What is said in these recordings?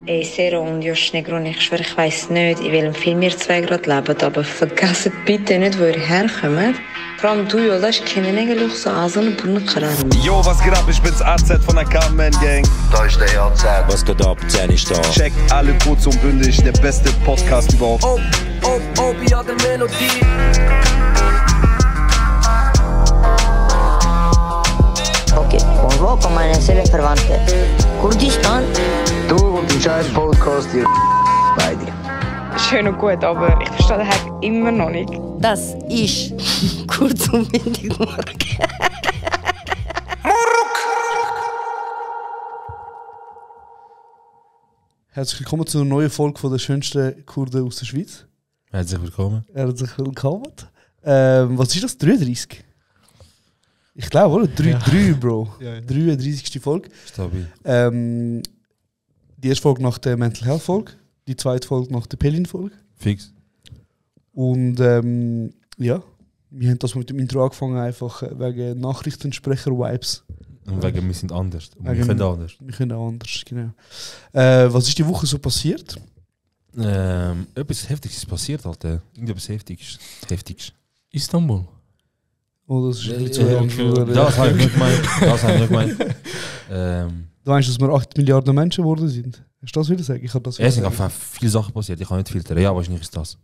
Ey, Sero und Josh Negron, ich schwöre, ich weiss nicht, in welchem Film ihr zwei gerade lebt, aber vergesst bitte nicht, wo ihr herkommt. Vor allem du, Jolas, kennen eigentlich so einen Brunnenkaran. Yo, was geht ab? Ich bin's AZ von der Carmen Gang. Da ist der AZ. Was geht ab? Jenny ist da. Checkt alle kurz und bündig, der beste Podcast überhaupt. Obi hat eine Melodie. Ok, convoco meine Seelenverwandte. Kurdistan. Du und die scheiß Podcast hier. Beide. Schön und gut, aber ich verstehe den Hack immer noch nicht. Das ist kurz und bündig Morgen. Herzlich willkommen zu einer neuen Folge von der schönsten Kurden aus der Schweiz. Herzlich willkommen. Herzlich willkommen. Was ist das? 33? Ich glaube, oder? 3, Bro. Ja. 33. Folge. Stabil. Die erste Folge nach der Mental Health Folge. Die zweite Folge nach der Pelin-Folge. Fix. Und ja, wir haben das mit dem Intro angefangen, einfach wegen Nachrichtensprecher-Vibes. Und wegen wir sind anders. Und wir Wegen- können anders. Wir können auch anders, genau. Was ist die Woche so passiert? Etwas Heftiges ist passiert, Alter. Irgendetwas Heftiges. Istanbul. Oh, das ist ein bisschen zu Ja, lang. Das habe ich nicht gemeint. Du meinst, dass wir 8 Milliarden Menschen geworden sind? Hast du das wieder sagen? Ich habe das wieder Es sind sagen. einfach viele Sachen passiert. Ich kann nicht filtern. Ja, wahrscheinlich ist das.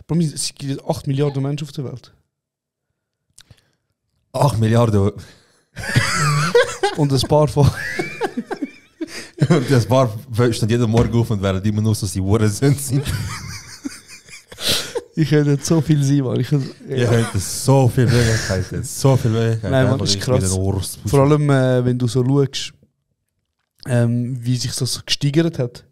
Bro, es gibt 8 Milliarden Menschen auf der Welt. 8 Milliarden. Und ein paar von... Und das Paar stehen jeden Morgen auf und werden immer nur so die Huren sind. Ich könnte nicht so viel sein, Mann. Ihr habt so viele Möglichkeiten. So viele Möglichkeiten. Nein, Mann, Einfach das ist ich bin krass. ein Wurst. Vor allem, wenn du so schaust, wie sich das gesteigert hat.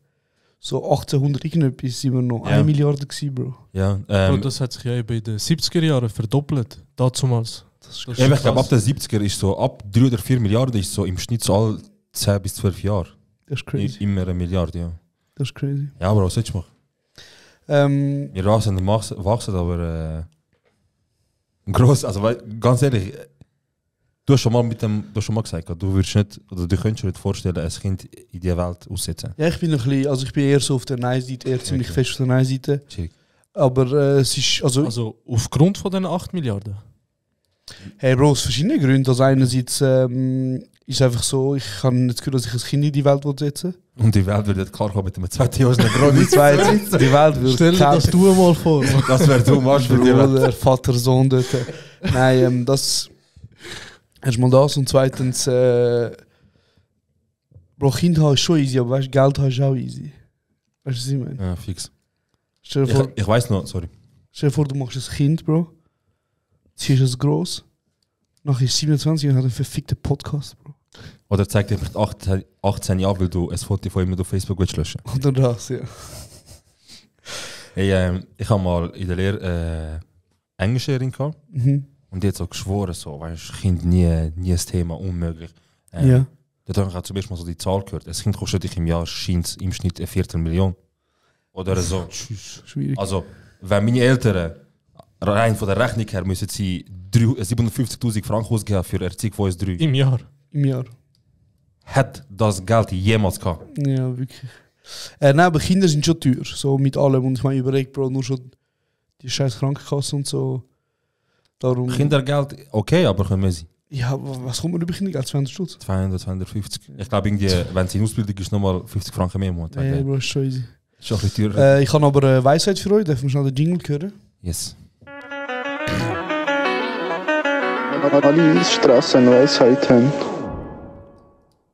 So 1800 irgendetwas sind wir noch Ja. 1 Milliarde gewesen, Bro. Ja, Und das hat sich ja eben in den 70er Jahren verdoppelt. Dazumals. Das ist Das ja, ist ich glaube, ab krass. den 70er ist so, ab 3 oder 4 Milliarden ist so im Schnitt so alle 10 bis 12 Jahre. Das ist crazy. Immer eine Milliarde, ja. Das ist crazy. Ja, aber was sollst du machen? Wir wachsen, aber gross, also ganz ehrlich, du hast schon mal gesagt, du würdest nicht, oder du könntest dir nicht vorstellen, ein Kind in diese Welt aussetzen. Ja, ich bin noch ein bisschen, also ich bin eher so auf der Nein-Seite, eher ziemlich Okay. fest auf der Nein-Seite. Check. Aber es ist, Also aufgrund von den 8 Milliarden. hey Bro, aus verschiedenen Gründen. Also einerseits ist einfach so, ich habe nicht das Gefühl, dass ich ein Kind in die Welt setzen will. Und die Welt würde klar kommen mit einem zweiten Jahr Grund. Die Welt wird Stell dir das du mal vor. Das wäre du Marsch für die Welt. Bruder, Vater, Sohn dort. Nein, das erstmal das und zweitens Bro, Kind haben ist schon easy, aber weißt, Geld haben ist auch easy. Weißt du, was ich meine? Ja, fix. Stell dir vor, Ich weiss noch, sorry. du machst ein Kind, Bro, ziehst es gross, nachher ist 27 und hat einen verfickten Podcast, Bro. Oder zeig dir vielleicht 18 Jahre, weil du ein Foto von ihm auf Facebook willst löschen. Oder das, ja. Hey, ich habe mal in der Lehre Englischlehrerin gehabt Mhm. und die hat so geschworen, so, weißt, Kind nie ein Thema, unmöglich. Ja. Dort habe ich auch zum ersten Mal so die Zahl gehört. Ein Kind kostet dich im Jahr scheint im Schnitt 1 Viertelmillion. Oder so. Schwierig. Also, wenn meine Eltern rein von der Rechnung her müssen sie 750'000 Franken ausgeben für Erziehung von uns 3, Im Jahr. Im Jahr. hat das Geld jemals gehabt. Ja, wirklich. Nein, aber Kinder sind schon teuer, so mit allem. Und ich meine, überlegt, Bro, nur schon die scheiß Krankenkasse und so. Darum. Kindergeld, okay, aber können wir sie. Ja, was kommt man über Kindergeld? 200 Stutz? 200, 250. Ich glaube, wenn sie in Ausbildung ist, nochmal 50 Franken mehr im Monat. Ja, Bro, ist schon easy. Ist schon ein bisschen teurer. Ich habe aber eine Weisheit für euch. Darf man schnell den Jingle hören? Yes. Alle Straßen eine Weisheit haben.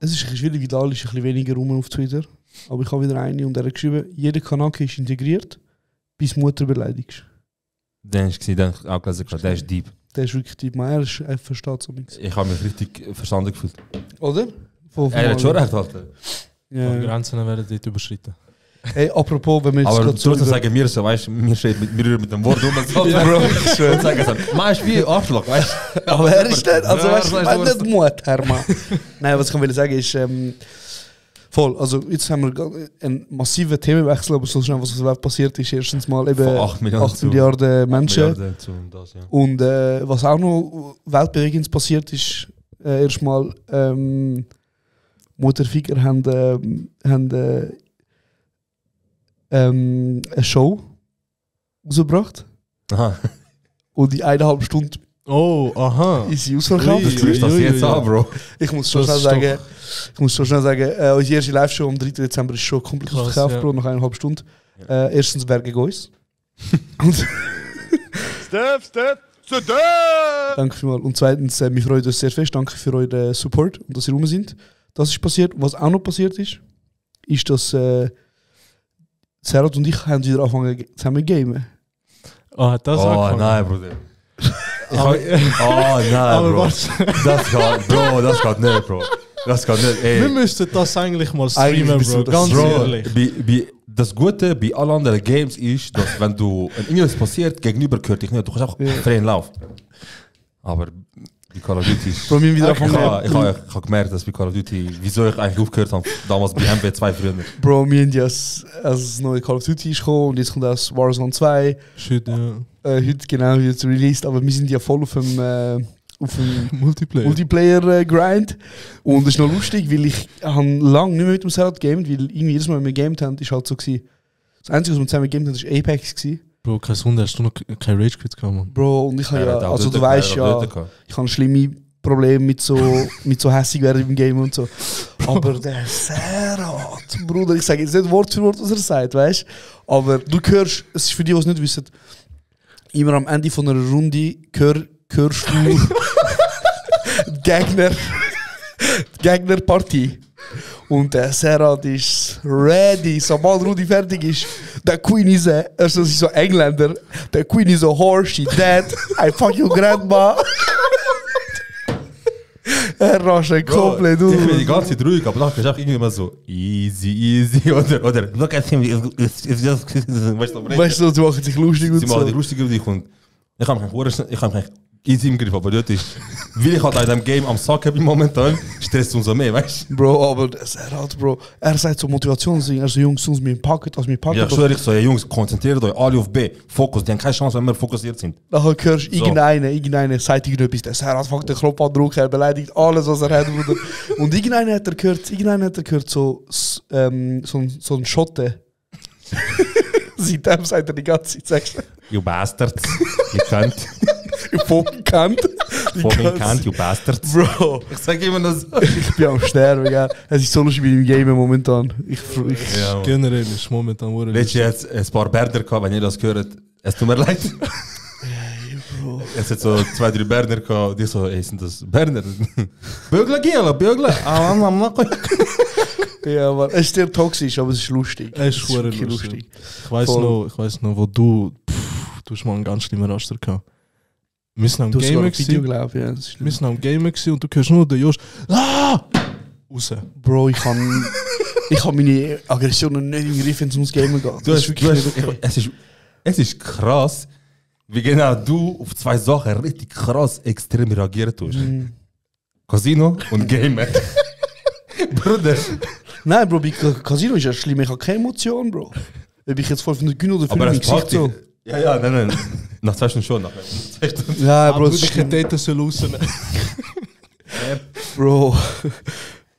Es ist ein bisschen schwierig, weil da ist ein bisschen weniger rum auf Twitter. Aber ich habe wieder eine und er hat geschrieben, jeder Kanake ist integriert, bis Mutter beleidigst. Dann ist es dann auch gelesen, der ist deep. Der ist wirklich deep, man. Er versteht so nichts. Ich habe mich richtig verstanden gefühlt. Oder? Er hat schon recht, Alter. Die Ja. Grenzen werden dort überschritten. Hey, apropos, wenn wir jetzt Aber gerade trotzdem sagen wir so, weißt du, wir stehen mit dem Wort um und so. Ja, Bro, Und sagen so, man ist wie Arschloch, weißt du? aber er ist nicht, also weißt du, ich meine weißt nicht Mut, Hermann. Nein, was ich will sagen ist, voll, also jetzt haben wir einen massiven Themenwechsel, aber so schnell, was auf der Welt passiert ist, erstens mal eben Von 8 Milliarden 8 Milliarden Menschen. Milliarden zu das, ja. Und was auch noch weltbewegend passiert ist, erstmal Motorficker haben eine Show rausgebracht. Aha. Und die 1,5 Stunde ist sie ausverkauft. Du kriegst das jetzt an, Bro. Ich muss schon schnell sagen, unsere erste Live-Show am 3. Dezember ist schon komplett ausverkauft, Bro, nach 1,5 Stunden. Erstens, wer gegen uns? Steph! Danke vielmals. Und zweitens, wir freuen uns sehr fest. Danke für euren Support und dass ihr rum sind. Das ist passiert. Was auch noch passiert ist, dass Serhat und ich haben wieder angefangen zusammen zu gamen. Hat das angefangen? Nein, Bruder. Nein, Bro. Das geht nicht, Bro. Das geht nicht, ey. Wir müssten das eigentlich mal streamen, Bro. Ganz ehrlich. Das Gute bei allen anderen Games ist, dass wenn du irgendwas passiert, gegenüber gehört dich nicht. Du kannst auch freien Lauf. Aber bei Call of Duty ist... Ich habe gemerkt, dass bei Call of Duty, wieso ich eigentlich aufgehört habe, damals bei MB2 früher. Bro, wir haben ja das neue Call of Duty ist gekommen und jetzt kommt das Warzone 2. Shit, ja. Heute genau jetzt released, aber wir sind ja voll auf dem Multiplayer Grind. Und es ist noch lustig, weil ich lange nicht mehr mit dem Serhat gegamed, weil irgendwie jedes Mal, wenn wir gegamed haben, ist halt so gewesen. Das Einzige, was wir zusammen gegamed haben, war Apex gewesen. Bro, kein Wunder, hast du noch kein Rage Quit gehabt, Mann? Bro, und ich habe ja, also du weißt ja, ich habe schlimme Probleme mit so hässig werden im Game und so. Aber der Serhat, Bruder, ich sage jetzt nicht Wort für Wort, was er sagt, weißt du? Aber du hörst, es ist für die, die es nicht wissen, immer am Ende von einer Runde hörst du Gegnerpartie. Und der Serhat ist ready. Sobald Rudi fertig ist, der Queen ist also so Engländer, der Queen is a whore, she dead, I fuck your grandma. Er rascht komplett durch. Ich bin die ganze Zeit ruhig, aber dann kannst du auch irgendwie immer so easy, oder look at him, weißt du, sie machen sich lustig und so. Sie machen sich lustig über dich und ich habe mich easy im Griff, aber dort ist, weil ich halt in diesem Game am Sack bin momentan, stresst uns so mehr, weißt du? Bro, aber Serhat, Bro, er sagt so Motivationsding, also Jungs, uns mit dem Packet, Ja, ich schwöre, ich so, Jungs, konzentriert euch alle auf B, Fokus, die haben keine Chance, wenn wir fokussiert sind. Nachher hörst du irgendeine sagt irgendetwas, der Serhat fängt den Knopf an drücken, er beleidigt alles, was er hat, Bruder. Und irgendeiner hat er gehört so ein Schotte. Seitdem sagt er die ganze Zeit, sagst du. You bastards, you can't. You fucking can't. Fucking can't, you bastards. Bro. Ich sag immer das. Ich bin am Sterben, gell. Es ist so lustig mit dem Game momentan. Ja, generell ist momentan lustig. Letztes Jahr hat es ein paar Berner gehabt, wenn ihr das gehört. Es tut mir leid. Bro. Es hat so 2, 3 Berner gehabt, die so, ey, sind das Berner? Bögle, Giela, Bögle. Ja, aber es ist sehr toxisch, aber es ist lustig. Es ist wirklich lustig. Ich weiss noch, wo du hast mal einen ganz schlimmen Raster gehabt. Wir sind am Gamer gewesen und du hörst nur den Josh raus. Bro, ich hab meine Aggressionen nicht im Griff, wenn es ums Gamer geht. Es ist krass, wie genau du auf 2 Sachen richtig krass extrem reagiert hast. Casino und Gamer. Bruder. Nein, Bro, bei Casino ist ja schlimm, ich habe keine Emotion, Bro. Ob ich jetzt voll von der Gün oder aber es packt so. Ja, nein. Nach 2 Stunden schon. Ja, Bro, ich hätte das so raus. Bro.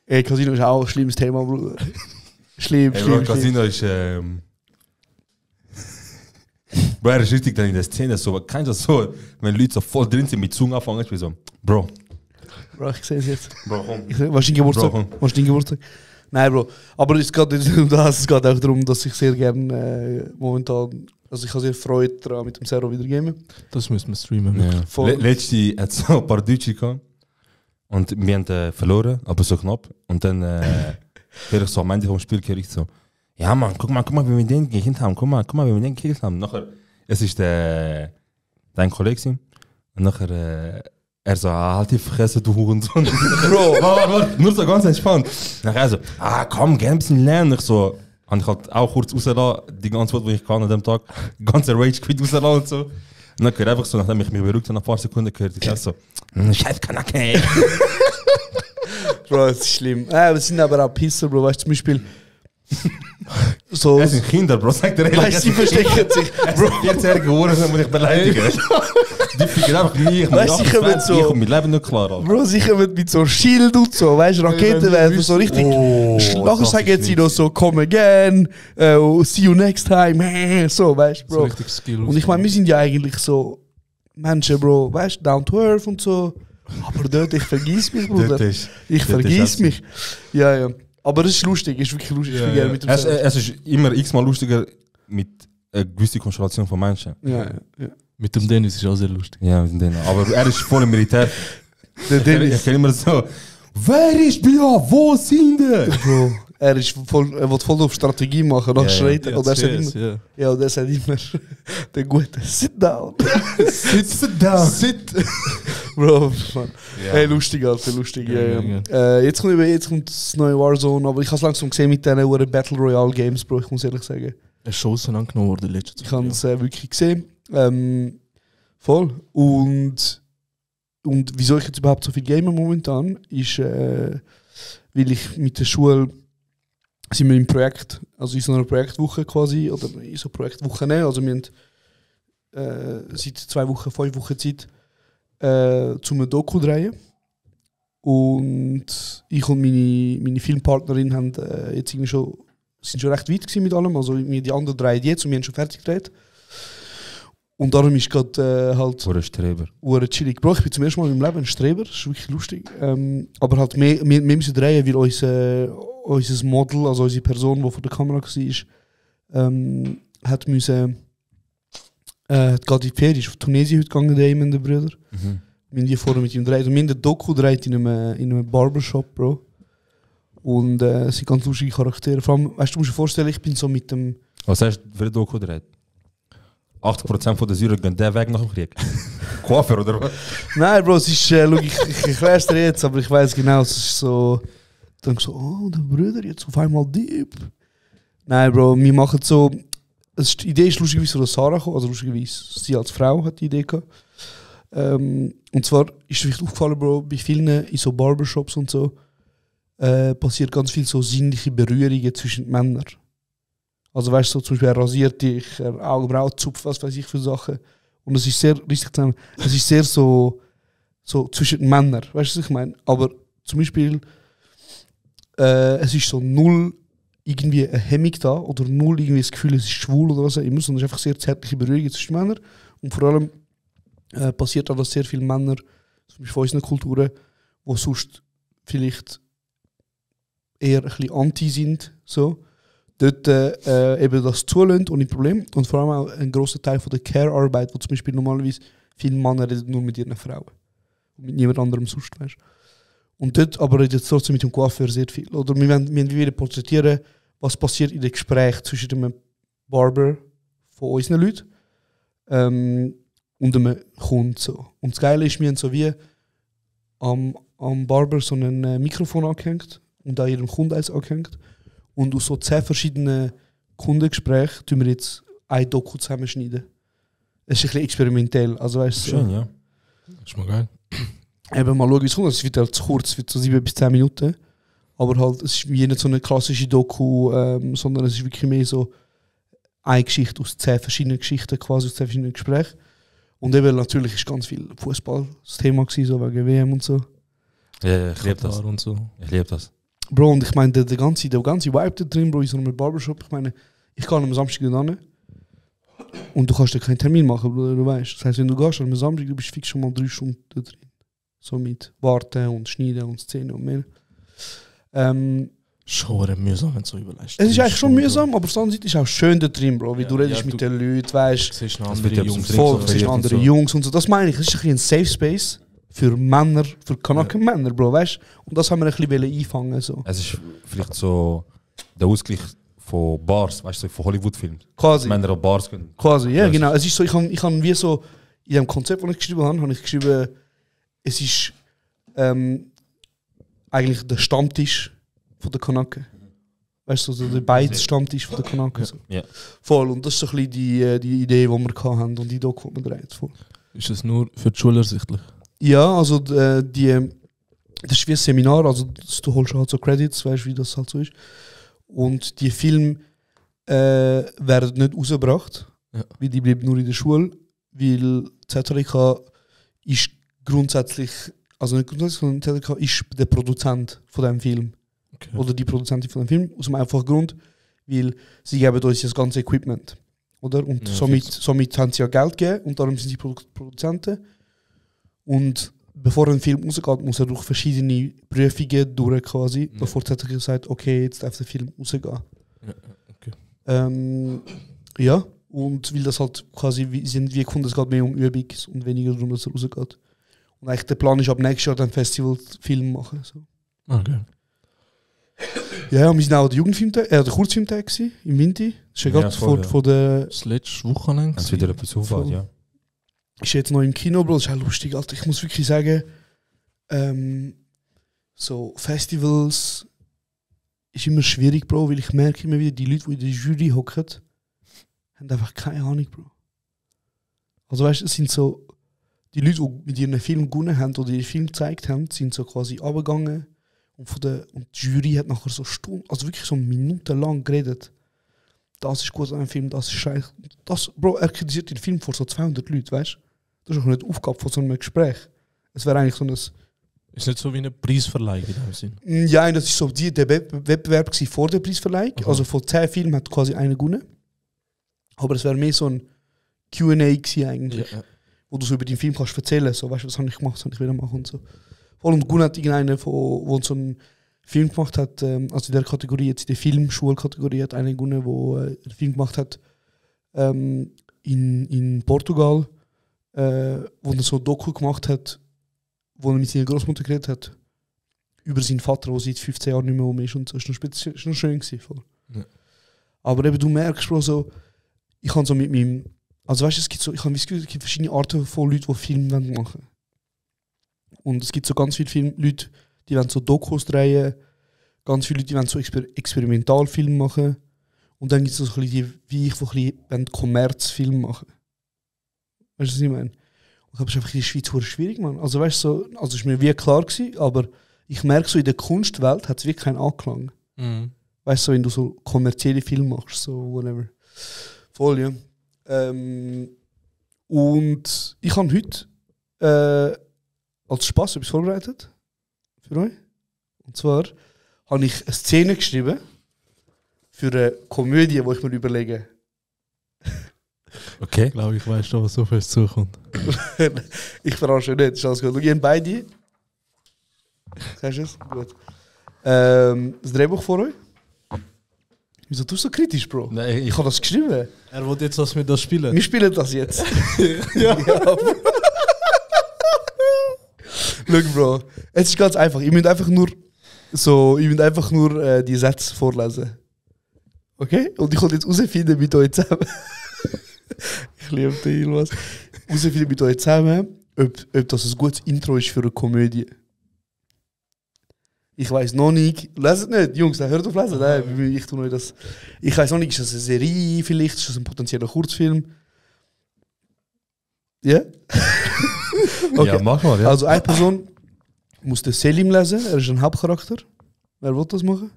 Ey, Casino ist auch ein schlimmes Thema, Bruder. Schlimm. Casino ist. Bro, er ist richtig dann in der Szene so. Kennst du das so, wenn Leute so voll drin sind mit Zunge anfangen, wie so, Bro, ich sehe es jetzt. Bro, komm. Was ist dein Geburtstag? Nein, Bro. Aber es geht nicht um das. Es geht auch darum, dass ich sehr gerne momentan. Also ich habe sehr Freude daran, mit dem Zero wieder gamen. Das müssen wir streamen. Ja. Letzte hat so ein paar Deutsche gehabt. Und wir haben verloren, aber so knapp. Und dann höre ich so am Ende vom Spiel so, ja Mann, guck mal, wie wir den gekillt haben. Guck mal, wie wir den gekillt haben. Nachher, es ist dein Kollege. Und nachher er so, halt die Fresse, du Hurensohn. Bro, warte, nur so ganz entspannt. Nachher er so, komm, geh ein bisschen lernen. Ich so, und ich halt auch kurz rausgelassen, die ganze Zeit, die ich kann an dem Tag, ganze Rage Quit rausgelassen und so. Und dann gehört einfach so, nachdem ich mich beruhigt habe, nach ein paar Sekunden gehört ich auch so, scheiß Kanake. Bro, das ist schlimm. Es sind aber auch Pisser, Bro, weißt du, zum Beispiel, so... Es sind Kinder, Bro, sag dir ehrlich. Weißt, sie verstecken sich. Bro, 14-jährige Uhren muss ich beleidigen. Die ficken einfach nie, ich komme mit Leben nicht klar. Alter. Bro, sie kommen mit so Schild und so, weißt du, Raketenwerfer, so richtig... nachher sagen sie noch so, come again, see you next time, so, weißt du, Bro. So richtig Skill. Und ich meine, wir sind ja eigentlich so Menschen, Bro, weißt du, down to earth und so. Aber dort, ich vergiss mich, Bruder. Ich vergiss mich. Ja. Aber es ist lustig, es ist wirklich lustig. Ja. Mit dem es ist immer x-mal lustiger mit einer gewissen Konstellation von Menschen. Ja. Mit dem Dennis ist auch sehr lustig. Ja, mit dem Dennis. Aber er ist voll im Militär. Der Dennis. Ich kann immer so, wer ist Bia? Wo sind die? Bro, er will voll auf Strategie machen, dann schreit er. Und er sagt immer, und er sagt immer, der Gute, sit down. sit down. Bro, Mann. Yeah. Hey, lustig, Alter, lustig. Ja. Jetzt kommt das neue Warzone, aber ich habe es langsam gesehen mit diesen Battle Royale Games, Bro, ich muss ehrlich sagen. Er ist schon angenommen worden letztes Jahr. Ich habe es wirklich gesehen. Voll. Und wieso ich jetzt überhaupt so viel game momentan, ist, weil ich mit der Schule sind wir im Projekt, also in so einer Projektwoche quasi, oder in so Projektwochen, also wir haben seit 2 Wochen, 5 Wochen Zeit, zum Doku drehen. Und ich und meine Filmpartnerin haben jetzt irgendwie sind schon recht weit gewesen mit allem, also die anderen 3 jetzt und wir haben schon fertig gedreht. Und darum ist gerade halt... Ein Streber. Chillig. Bro, ich bin zum ersten Mal in meinem Leben ein Streber, das ist wirklich lustig. Aber halt, wir müssen drehen, weil unser Model, also unsere Person, die vor der Kamera war, hat gerade in die Ferien, ist auf Tunesien heute gegangen, der mit den Brüdern. Wir haben die vorher mit ihm gedreht. Und wir haben den Doku gedreht in einem Barbershop, Bro. Und es sind ganz lustige Charaktere. Vor allem, weißt du, musst dir vorstellen, ich bin so mit dem... Was hast du für den Doku gedreht? 80% der Syrer gehen den Weg nach dem Krieg. Coiffeur oder was? Nein, Bro, es ist, ich erkläre es dir jetzt, aber ich weiß genau, es ist so... Ich denke so, oh, der Bruder, jetzt auf einmal deep. Nein, Bro, wir machen so... Die Idee ist lustigerweise von Sarah gekommen, also lustigerweise, sie als Frau hat die Idee gehabt. Und zwar ist es wirklich aufgefallen, Bro, bei vielen in so Barbershops und so passiert ganz viel so sinnliche Berührungen zwischen Männern. Also weißt du, so, zum Beispiel er rasiert dich, Augenbrauen zupft, was weiß ich für Sachen. Und es ist sehr, richtig zusammen, es ist sehr so zwischen Männern, weißt du, was ich meine? Aber zum Beispiel, es ist so null irgendwie eine Hemmung da oder null irgendwie das Gefühl, es ist schwul oder was auch immer, sondern es ist einfach sehr zärtliche Berührungen zwischen Männern. Und vor allem passiert auch, dass sehr viele Männer, zum Beispiel von unseren Kulturen, die sonst vielleicht eher ein bisschen anti sind, so, dort eben das zulassen ohne Problem. Und vor allem auch ein grosser Teil von der Care-Arbeit, wo zum Beispiel normalerweise viele Männer reden nur mit ihren Frauen. Und mit niemand anderem sonst, weißt. Und dort aber redet trotzdem mit dem Coiffeur sehr viel. Oder wir wollen wieder porträtieren, was passiert in den Gesprächen zwischen dem Barber von unseren Leuten und einem Kunden. So. Und das Geile ist, wir haben so wie am Barber so ein Mikrofon angehängt und an ihrem Kunden eins angehängt. Und aus so 10 verschiedenen Kundengesprächen tun wir jetzt ein Doku zusammenschneiden. Es ist ein bisschen experimentell. Also, weißt, schön, ja. Das ist mal geil. Eben mal schauen, wie es kommt. Es wird halt zu kurz, es wird so 7 bis 10 Minuten. Aber halt, es ist wie nicht so eine klassische Doku, sondern es ist wirklich mehr so eine Geschichte aus 10 verschiedenen Geschichten, quasi aus 10 verschiedenen Gesprächen. Und eben natürlich ist ganz viel Fußball das Thema gewesen, so wegen WM und so. Ja, ich liebe das. Und so. Ich liebe das. Bro, und ich meine, der ganze Vibe da drin, Bro, in so einem Barbershop, ich meine, ich kann am Samstag hin und du kannst da keinen Termin machen, Bruder, du weißt. Das heisst, wenn du gehst am Samstag, du bist fix schon mal 3 Stunden da drin. So mit Warten und Schneiden und Szenen und mehr. Schon mühsam, wenn du so überlegst. Es ist eigentlich schon mühsam, aber auf der anderen Seite ist es auch schön da drin, Bro, wie du redest mit den Leuten, weißt du. Siehst andere Jungs, siehst andere Jungs und so. Das meine ich, es ist ein Safe Space für Männer, für Kanaken-Männer, Bro, weißt du. Und das haben wir ein bisschen einfangen. So. Es ist vielleicht so der Ausgleich von Bars, weißt du, von Hollywood-Filmen. Quasi. Männer auf Bars können. Quasi, ja, genau. Es ist so, ich kann wie so, in dem Konzept, das ich geschrieben habe ich geschrieben, es ist eigentlich der Stammtisch von der Kanaken. Weißt du, so der Beiz-Stammtisch von der Kanaken. So. Ja. Voll, und das ist so ein bisschen die Idee, die wir hatten und die Doku, die wir drehen. Voll. Ist das nur für die Schule ersichtlich? Ja, also das ist wie ein Seminar, also du holst halt so Credits, weißt du, wie das halt so ist. Und die Filme werden nicht rausgebracht, weil die bleiben nur in der Schule, weil ZHDK ist grundsätzlich, also nicht grundsätzlich, sondern ZHDK ist der Produzent von diesem Film. Okay. Oder die Produzentin von dem Film, aus dem einfachen Grund, weil sie geben uns das ganze Equipment. Oder? Und somit haben sie ja Geld gegeben und darum sind sie Produzenten. Und bevor ein Film rausgeht, muss er durch verschiedene Prüfungen durch quasi, bevor ZHDK sagt, okay, jetzt darf der Film rausgehen. Ja, und weil das halt quasi, wir gefunden, es geht mehr um Übung und weniger darum, dass er rausgeht. Und eigentlich der Plan ist, ab nächstes Jahr dann Festivalfilm machen. So. Okay. Ja, wir sind auch der Jugendfilmtag, der Kurzfilmtag im Winter. Das ist ja gerade vor der... Das letzte Wochenende. Das ist wieder etwas aufwand, ja. Ist jetzt noch im Kino, Bro, das ist auch lustig, Alter. Ich muss wirklich sagen, so Festivals ist immer schwierig, Bro, weil ich merke immer wieder, die Leute, die in der Jury hocken, haben einfach keine Ahnung, Bro. Also weißt du, es sind so, die Leute, die mit ihren Film gewonnen haben oder ihren Film gezeigt haben, sind so quasi runtergegangen und die Jury hat nachher so Stunden, also wirklich so minutenlang geredet. Das ist gut an einem Film, das ist scheiße. Das, Bro, er kritisiert den Film vor so 200 Leuten, weißt du? Das ist auch nicht die Aufgabe von so einem Gespräch. Es wäre eigentlich so ein... Ist nicht so wie eine Preisverleihung in dem Sinn? Ja, das war so der Wettbewerb vor der Preisverleihung. Aha. Also von 10 Filmen hat quasi einer gewonnen. Aber es wäre mehr so ein Q&A eigentlich. Ja. Wo du so über den Film kannst erzählen. So, weißt du, was habe ich gemacht, was habe ich wieder machen und so. Vor allem gewonnen hat irgendeiner, der so einen Film gemacht hat, also in der Kategorie, jetzt in der Filmschulkategorie, hat einer gewonnen, der einen Film gemacht hat in Portugal, wo er so ein Doku gemacht hat, wo er mit seiner Großmutter geredet hat, über seinen Vater, der seit 15 Jahren nicht mehr um ist und so. Das war noch schön gewesen, voll. Ja. Aber eben, du merkst, Bro, so, ich kann so mit meinem, also weißt du, ich habe das Gefühl, es gibt verschiedene Arten von Leuten, die Filme machen wollen. Und es gibt so ganz viele Leute, die wollen so Dokus drehen, ganz viele Leute, die wollen so Experimentalfilme machen. Und dann gibt es so ein bisschen die, wie ich, die ein bisschen Kommerzfilme machen. Weißt du, was ich meine? Ich glaube, es ist einfach in der Schweiz schwierig, man. Also weißt du, so, also ist mir wie klar gewesen, aber ich merke so, in der Kunstwelt hat es wirklich keinen Anklang. Mhm. Weißt du, so, wenn du so kommerzielle Filme machst, so whatever. Voll, ja. Und ich habe heute als Spaß etwas vorbereitet für euch. Und zwar habe ich eine Szene geschrieben für eine Komödie, die ich mir überlege. Okay. Ich glaube, ich weiß schon, was so fest zukommt. Ich verarsche nicht, ist alles gut. Schau, ihr beide. Sagst du es? Gut. Das Drehbuch vor euch? Wieso tust du so kritisch, Bro? Nein, ich habe das geschrieben. Er will jetzt, dass wir das spielen. Wir spielen das jetzt. Ja. Schau, Bro. Es ist ganz einfach. Ihr müsst einfach nur die Sätze vorlesen. Okay? Und ich kann jetzt herausfinden mit euch zusammen. Ich liebe dich, was. Herausfinden mit euch zusammen, ob das ein gutes Intro ist für eine Komödie. Ich weiss noch nicht. Leset nicht, Jungs, hört auf lesen. Nein, ich tue euch das. Ich weiss noch nicht, ist das eine Serie vielleicht? Ist das ein potenzieller Kurzfilm? Ja? Okay. Ja, mach mal, ja. Also eine Person muss den Selim lesen, er ist ein Hauptcharakter. Wer will das machen?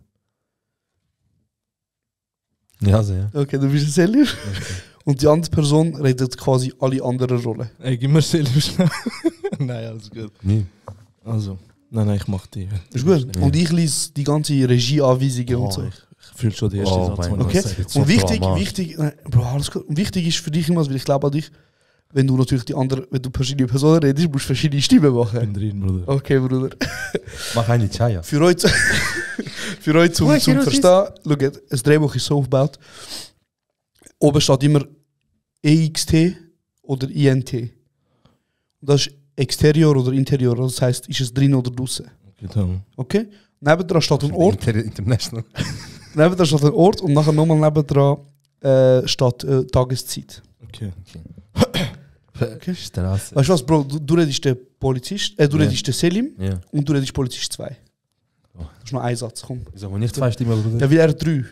Ja, also ja. Okay, du bist ein Selim. Okay. Und die andere Person redet quasi alle anderen Rollen. Ey, gib mir Selim schnell. Nein, alles gut. Nee. Also, nein, ich mach die. Das ist gut. Ja. Und ich lese die ganze Regieanweisungen und so. Ich fühle schon die erste Satz. Okay. Und wichtig ist für dich immer, weil ich glaube an dich, wenn du natürlich wenn du verschiedene Personen redest, musst du verschiedene Stimmen machen. Ich bin drin, Bruder. Okay, Bruder. Mach eine Chaya. Für euch zum Verstehen, schaut, das Drehbuch ist so aufgebaut. Oben steht immer EXT oder INT. Und das ist Exterior oder Interior, das heisst, ist es drin oder draußen. Okay? Nebendran steht ein Ort. International. Nebendran steht ein Ort und nachher nochmal nebendran steht Tageszeit. Okay. Okay. Weißt du was, Bro? Du redest den Polizist, du redest den Selim und du redest Polizist 2. Oh. Das ist noch ein Satz, komm. Wieso nicht 2 Stimmen, Bruder? Ja, wie er 3.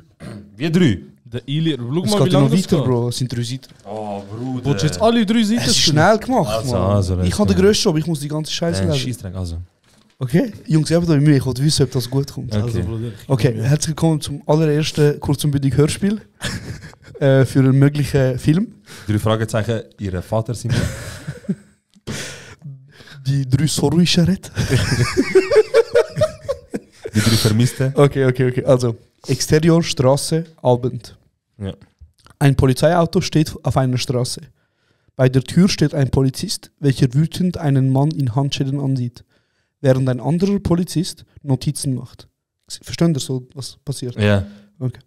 Wie 3? Der Ili, schau es mal, wie lange noch weiter, Bro. Es sind 3 Seiten. Oh, Bruder. Willst du jetzt alle 3 Seiten? Es ist schnell gemacht, Mann. Ich habe den grössten Job, ich muss die ganze Scheiße lesen. Scheissdreck, also. Okay, Jungs, ich habe da Mühe, ich wollte wissen, ob das gut kommt. Okay. Also, Bruder, Okay, herzlich willkommen zum allerersten kurz und bündig Hörspiel für einen möglichen Film. 3 Fragezeichen, Ihr Vater Simon. Die 3 Sorry-Charette. Die 3 Vermissten. Okay. Also, Exterior, Straße, Abend. Ja. Ein Polizeiauto steht auf einer Straße. Bei der Tür steht ein Polizist, welcher wütend einen Mann in Handschellen ansieht, während ein anderer Polizist Notizen macht. Verstehen Sie so, was passiert? Ja. Okay.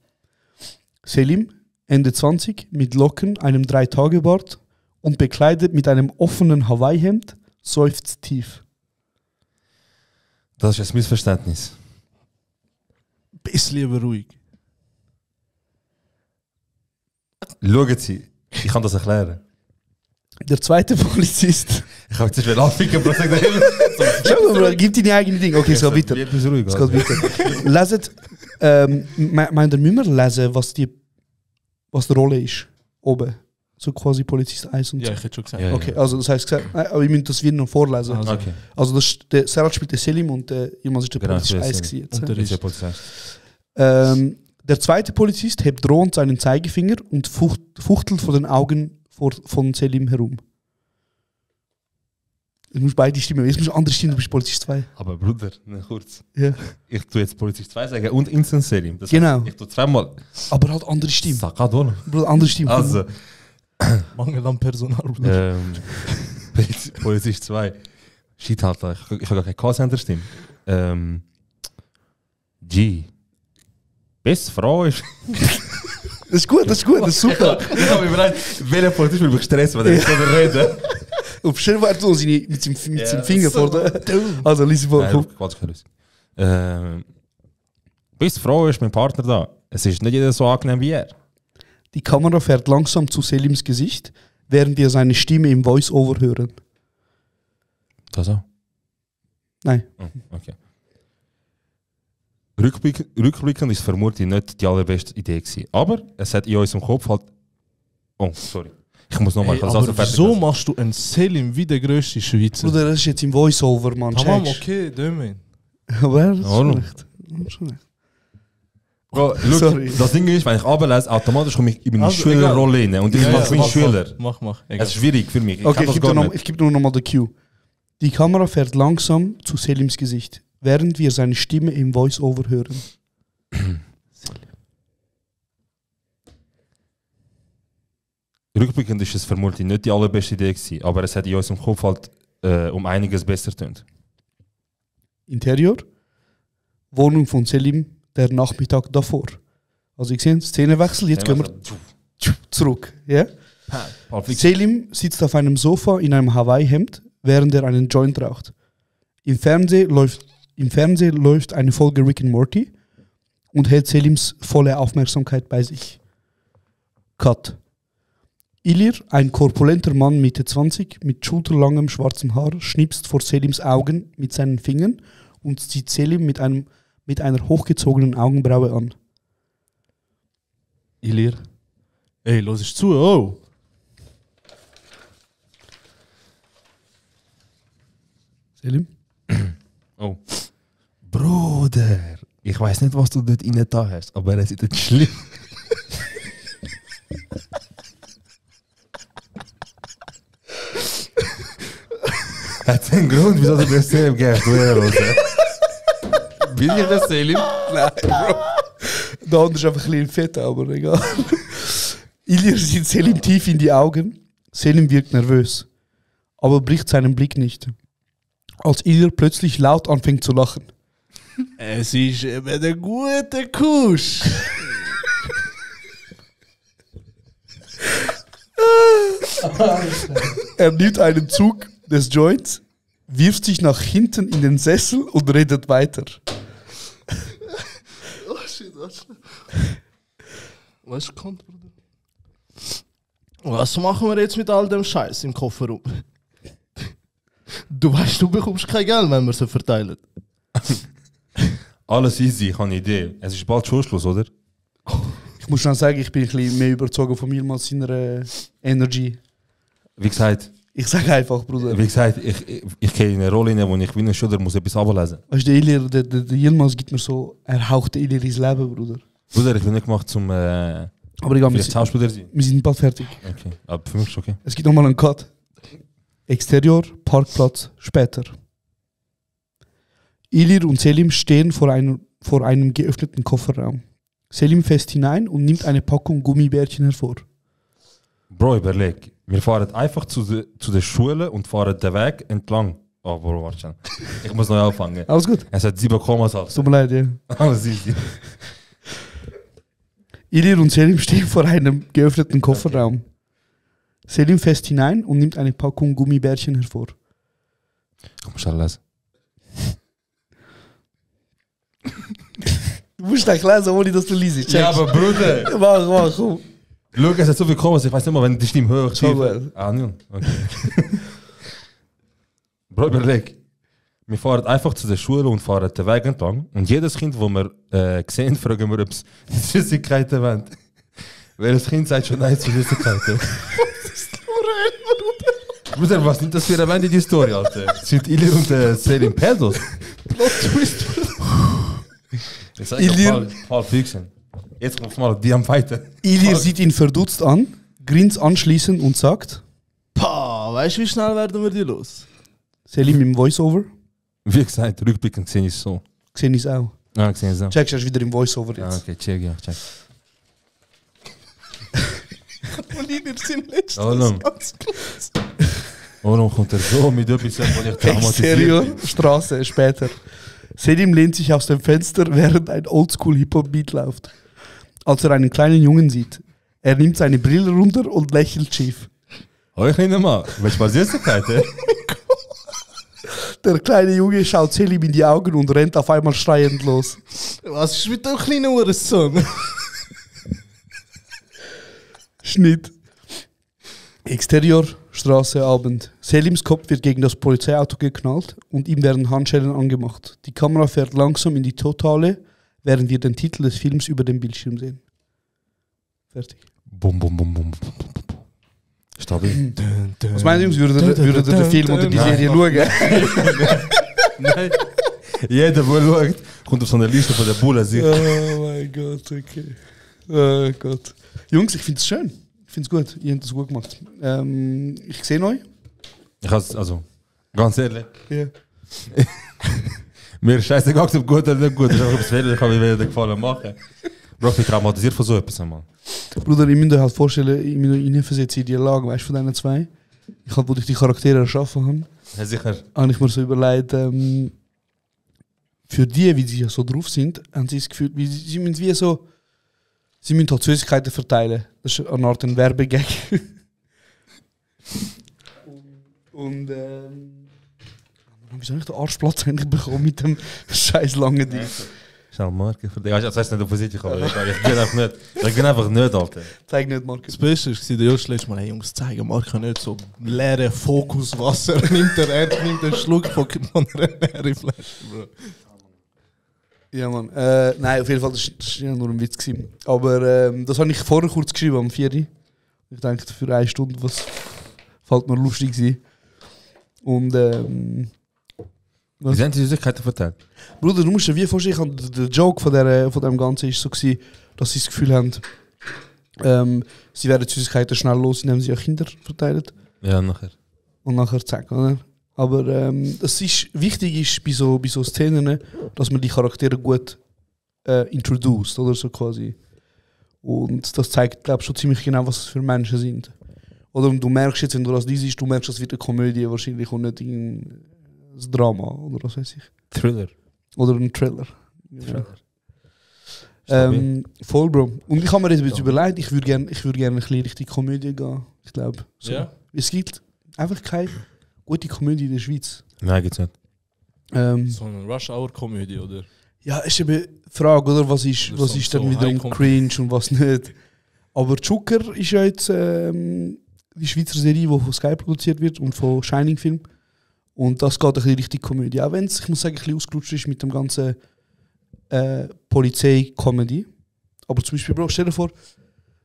Selim, Ende 20, mit Locken, einem 3-Tage-Bart und bekleidet mit einem offenen Hawaii-Hemd, seufzt tief. Das ist ein Missverständnis. Bisschen lieber ruhig. Schauen Sie, ich kann das erklären. Der zweite Polizist. Ich habe jetzt schnell anficken, aber sag dir Schau mal, gib deine eigenen Dinge. Okay, es geht weiter. Etwas ruhig. Es geht weiter. Leset, meint ihr, müssen wir lesen, was die Rolle ist? Oben. So quasi Polizist 1 und 2. Ja, ich hätte schon gesagt. Ja, Okay, also das heißt, aber ich müsste das wieder noch vorlesen. Also, Okay. Also das, der Serhat spielt den Selim und jemand ist der Genau, Polizist so ist 1 es. gewesen jetzt. Und der Das ist ja ist Polizei. Der zweite Polizist hebt drohend seinen Zeigefinger und fuchtelt vor den Augen von Selim herum. Du musst beide Stimmen, jetzt musst du andere Stimmen, du bist Polizist 2. Aber Bruder, kurz. Ja. Ich tue jetzt Polizist 2 sagen und Instant Serim. Das Genau. heißt, ich tue zweimal. Aber halt andere Stimmen. Sakadon. Bruder, andere Stimmen. Also, Mangel an Personal. Polizist 2. Shit, Alter, ich habe gar keine Callcenter-Stimme. G. Beste Frau ist. Das ist gut, das ist super. Ich habe mir überlegt, welcher Polizist will mich stressen, wenn er nicht darüber reden. Auf jeden Fall so mit seinem Finger vor der. Also, lies vor. Nein, Quatsch, keine Lösung. Beste Frau ist mein Partner da. Es ist nicht jeder so angenehm wie er. Die Kamera fährt langsam zu Selims Gesicht, während wir seine Stimme im Voice-Over hören. Das auch? Nein. Oh, okay. Rückblickend ist vermutlich nicht die allerbeste Idee gewesen. Aber es hat in unserem Kopf halt... Oh, sorry. Ich muss nochmal... Hey, aber wieso machst du einen Selim wie der grösste Schweizer? Bruder, das ist jetzt im Voice-Over, Mann. Tamam, checkst. okay, Dömen. Aber das ist Oh, schon no. recht. Das ist schon recht. Bro, Sorry. look, das Ding ist, wenn ich runterlese, automatisch komme ich in meine Also, Schülerrolle rein. Und ich mache meinen Schüler. Mach. Es ist schwierig für mich. Okay, kann ich das gar gebe nicht. nur nochmal den Cue. Die Kamera fährt langsam zu Selims Gesicht, während wir seine Stimme im Voice-Over hören. Rückblickend ist es vermutlich nicht die allerbeste Idee gewesen, aber es hat in unserem Kopf halt um einiges besser getönt. Interior, Wohnung von Selim, der Nachmittag davor. Also ich sehe Szenenwechsel, jetzt gehen wir zurück. Ja? Selim sitzt auf einem Sofa in einem Hawaii-Hemd, während er einen Joint raucht. Im Fernsehen läuft eine Folge Rick and Morty und hält Selims volle Aufmerksamkeit bei sich. Cut. Ilir, ein korpulenter Mann Mitte 20 mit schulterlangem schwarzem Haar, schnipst vor Selims Augen mit seinen Fingern und zieht Selim mit einer hochgezogenen Augenbraue an. Ilir. Ey, los ich zu, oh! Selim? Oh. Bruder, ich weiß nicht, was du dort rein da hast, aber es ist nicht schlimm. Hat es einen Grund, wieso du mir Selim gehst, du Eros? Bin ich der Selim? Nein, Bro. Der andere ist einfach ein bisschen fett, aber egal. Ilir sieht Selim tief in die Augen. Selim wirkt nervös, aber bricht seinen Blick nicht. Als Ilir plötzlich laut anfängt zu lachen. Es ist eben der gute Kusch. Er nimmt einen Zug des Joints, wirft sich nach hinten in den Sessel und redet weiter. Oh shit, was kommt, Bruder? Was machen wir jetzt mit all dem Scheiß im Kofferraum? Du weißt, du bekommst kein Geld, wenn wir sie verteilen. Alles easy, ich habe eine Idee. Es ist bald Schulschluss, oder? Ich muss schon sagen, ich bin ein bisschen mehr überzogen von mir als seiner Energy. Wie gesagt, Ich sage einfach, Bruder. Wie gesagt, ich gehe in eine Rolle rein, wo ich wie ein Schüler muss etwas ablesen. Weißt du, der Yilmaz gibt mir so, er haucht der Ilir ins Leben, Bruder. Bruder, ich bin nicht gemacht zum aber ich Schauspieler sein. Wir sind bald fertig. Okay, aber für mich ist okay. Es gibt nochmal einen Cut. Exterior, Parkplatz, später. Ilir und Selim stehen vor einem geöffneten Kofferraum. Selim fässt hinein und nimmt eine Packung Gummibärchen hervor. Bro, überleg. Wir fahren einfach zu der Schule und fahren den Weg entlang. Oh, Bro, warte schon. Ich muss neu anfangen. Alles gut. Es hat 7 Kommas. Tut mir leid, ja. Alles easy. Ilir und Selim stehen vor einem geöffneten Kofferraum. Selim fässt hinein und nimmt eine Packung Gummibärchen hervor. Komm, schon lesen. Du musst gleich lesen, ohne dass du liest. Ja, aber Bruder. Mach, komm. Schau, es hat so viel Kommas, ich weiß nicht mal, wenn die Stimme hoch ist. Ah, nein. Okay. Bro, überleg. Wir fahren einfach zu der Schule und fahren den Weg entlang. Und jedes Kind, das wir sehen, fragen wir, ob es Süßigkeiten wollen. Welches Kind sagt schon nein zu Süßigkeiten? Bruder, was nimmt das für eine Wende, die Story, Alter? Sind Ilir und Selim Pedos? Plot Twist. Ich sag ja, Paul Füchsen. Jetzt kommt's mal, die am Fighten. Ilir sieht ihn verdutzt an, grinst anschließend und sagt: Pah, weißt du, wie schnell werden wir die los? Selim im Voiceover. Wie gesagt, rückblickend sehe ich es so. Sehe ich es auch. Ja, ich sehe es auch. Checkst du wieder im Voiceover jetzt? Ja, okay, check, ja, check. Ilir sind letztens ganz close. Oh, dann kommt er so mit etwas, wo ich Exterior, Straße, später. Selim lehnt sich aus dem Fenster, während ein Oldschool-Hip-Hop-Beat läuft. Als er einen kleinen Jungen sieht. Er nimmt seine Brille runter und lächelt schief. Oh, kleiner Mann, willst du mal Süßigkeiten? Der kleine Junge schaut Selim in die Augen und rennt auf einmal schreiend los. Was ist mit dem kleinen Uhrensohn? Schnitt. Exterior, Straße, Abend. Selims Kopf wird gegen das Polizeiauto geknallt und ihm werden Handschellen angemacht. Die Kamera fährt langsam in die Totale, während wir den Titel des Films über dem Bildschirm sehen. Fertig. Bum, bum, bum, bum. Stabil. Was meinen Jungs, würde der Film oder die Serie schauen? Nein. Jeder, der schaut, kommt auf so eine Liste von der Bulle. Oh mein Gott, okay. Oh Gott. Jungs, ich finde es schön. Ich finde es gut. Ihr habt es gut gemacht. Ich sehe euch. Ich has, also, ganz ehrlich. Yeah. Mir ist scheißegal, ob es gut oder nicht gut ist. Ich kann mir wieder Gefallen machen. Bro, ich bin traumatisiert von so etwas einmal. Bruder, ich muss mir halt vorstellen, ich muss hineinversetzen in die Lage, weißt du, von diesen zwei. Ich habe, wo ich die Charaktere erschaffen habe. Ja, sicher. Habe ich mir so überlegt, für die, wie sie so drauf sind, haben sie das Gefühl, sie müssen wie so. Sie müssen halt Süßigkeiten verteilen. Das ist eine Art Werbegag. Und wieso habe ich den Arschplatz eigentlich bekommen mit dem scheiß langen Ding? Schau, Marke für dich. Das heißt nicht, ob ich aber ich bin einfach nicht. Ich bin einfach nicht, Alter. Zeig nicht, Marke. Das Beste ist, der Josh letztes Mal, hey Jungs, zeigen Marke nicht so leere Fokuswasser. nimmt einen Schluck von einer leeren Flasche, Bro. Ja, Mann. Nein, auf jeden Fall, das war ja nur ein Witz gewesen. Aber das habe ich vorher kurz geschrieben, am 4. Ich denke, für 1 Stunde, was fällt mir lustig sein. Und wie sind die Süßigkeiten verteilt? Bruder, du musst dir wie vorstellen, der Joke von dem Ganzen war so, dass sie das Gefühl haben, sie werden Süßigkeiten schnell los, indem sie an Kinder verteilen. Ja, nachher. Und nachher zeigen, oder? Aber das ist, wichtig ist bei so Szenen, dass man die Charaktere gut introduced, oder so quasi. Und das zeigt, glaube ich, schon ziemlich genau, was es für Menschen sind. Oder du merkst jetzt, wenn du das liest, du merkst, das wird eine Komödie wahrscheinlich und nicht ein Drama oder was weiß ich. Thriller. Oder ein Thriller. Voll, Bro. Und ich habe mir jetzt überlegt, ich würde gerne ein bisschen Richtung Komödie gehen. Ich glaube. So. Ja. Es gibt einfach keine gute Komödie in der Schweiz. Nein, gibt's nicht. So eine Rush-Hour-Komödie, oder? Ja, ist eben die Frage, oder? Was ist dann so wiederum cringe und was nicht. Aber Joker ist ja jetzt die Schweizer Serie, die von Sky produziert wird und von Shining Film. Und das geht ein bisschen Richtung Komödie. Auch wenn es, ich muss sagen, ein bisschen ausgelutscht ist mit dem ganzen Polizei-Comedy. Aber zum Beispiel, Bro, stell dir vor,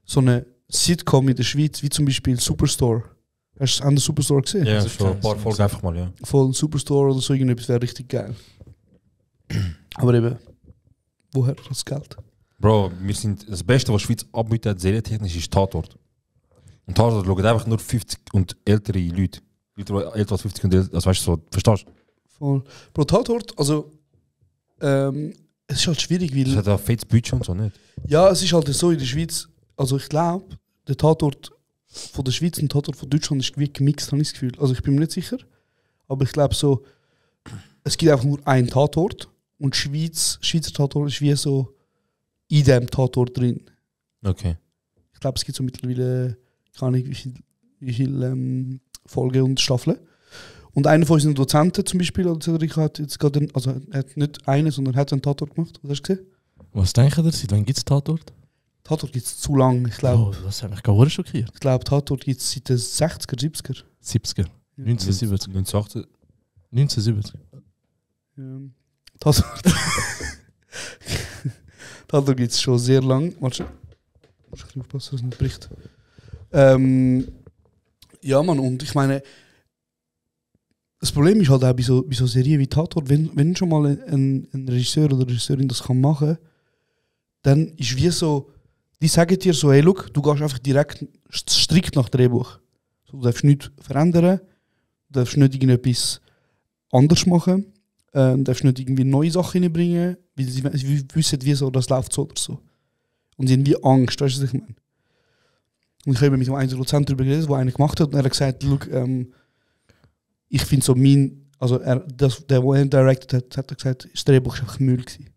so eine Sitcom in der Schweiz, wie zum Beispiel Superstore. Hast du an der Superstore gesehen? Ja, schon ein paar Folgen einfach mal, ja. Voll Superstore oder so, irgendetwas wäre richtig geil. Aber eben, woher das Geld? Bro, wir sind das Beste, was die Schweiz anbietet, serientechnisch, ist Tatort. Und Tatort schauen einfach nur 50 und ältere Leute. Leute, die älter als 50 und älter, also weißt du so, verstehst du? Voll. Bro, Tatort, also, es ist halt schwierig, weil... Das hat ein fettes Budget und so, nicht? Ja, es ist halt so in der Schweiz, also ich glaube, der Tatort von der Schweiz und der Tatort von Deutschland ist wie gemixt, habe ich das Gefühl. Also ich bin mir nicht sicher, aber ich glaube so, es gibt einfach nur einen Tatort und Schweizer Tatort ist wie so in dem Tatort drin. Okay. Ich glaube, es gibt so mittlerweile, keine Ahnung, wie viel Folgen und Staffeln. Und einer von unseren Dozenten zum Beispiel, Cedric, hat jetzt gerade, also er hat nicht einen, sondern hat einen Tatort gemacht. Was hast du gesehen? Was denken ihr, seit wann gibt es Tatort? Tatort gibt es zu lang, ich glaube. Oh, das hat mich gar schockiert. Ich glaube, Tatort gibt es seit den 60er, 70er. 70er. 1970. 1980. 1970. Ja. Tatort gibt es schon sehr lang. Warte, muss ich aufpassen, dass es nicht bricht. Ja, Mann, und ich meine, das Problem ist halt auch bei so Serien wie Tatort, wenn schon mal ein Regisseur oder Regisseurin das kann machen, dann ist wie so, die sagen dir so, hey, look, du gehst einfach direkt strikt nach Drehbuch. So, du darfst nichts verändern, du darfst nicht irgendetwas anders machen, du darfst nicht irgendwie neue Sachen reinbringen, weil sie wissen, wie so das läuft so oder so. Und sie haben wie Angst, weißt du, was ich meine? Und ich habe mit einem Produzenten darüber geredet, der einer gemacht hat, und er hat gesagt, look, ich finde so der, der directed hat gesagt, das Drehbuch war einfach Müll gewesen.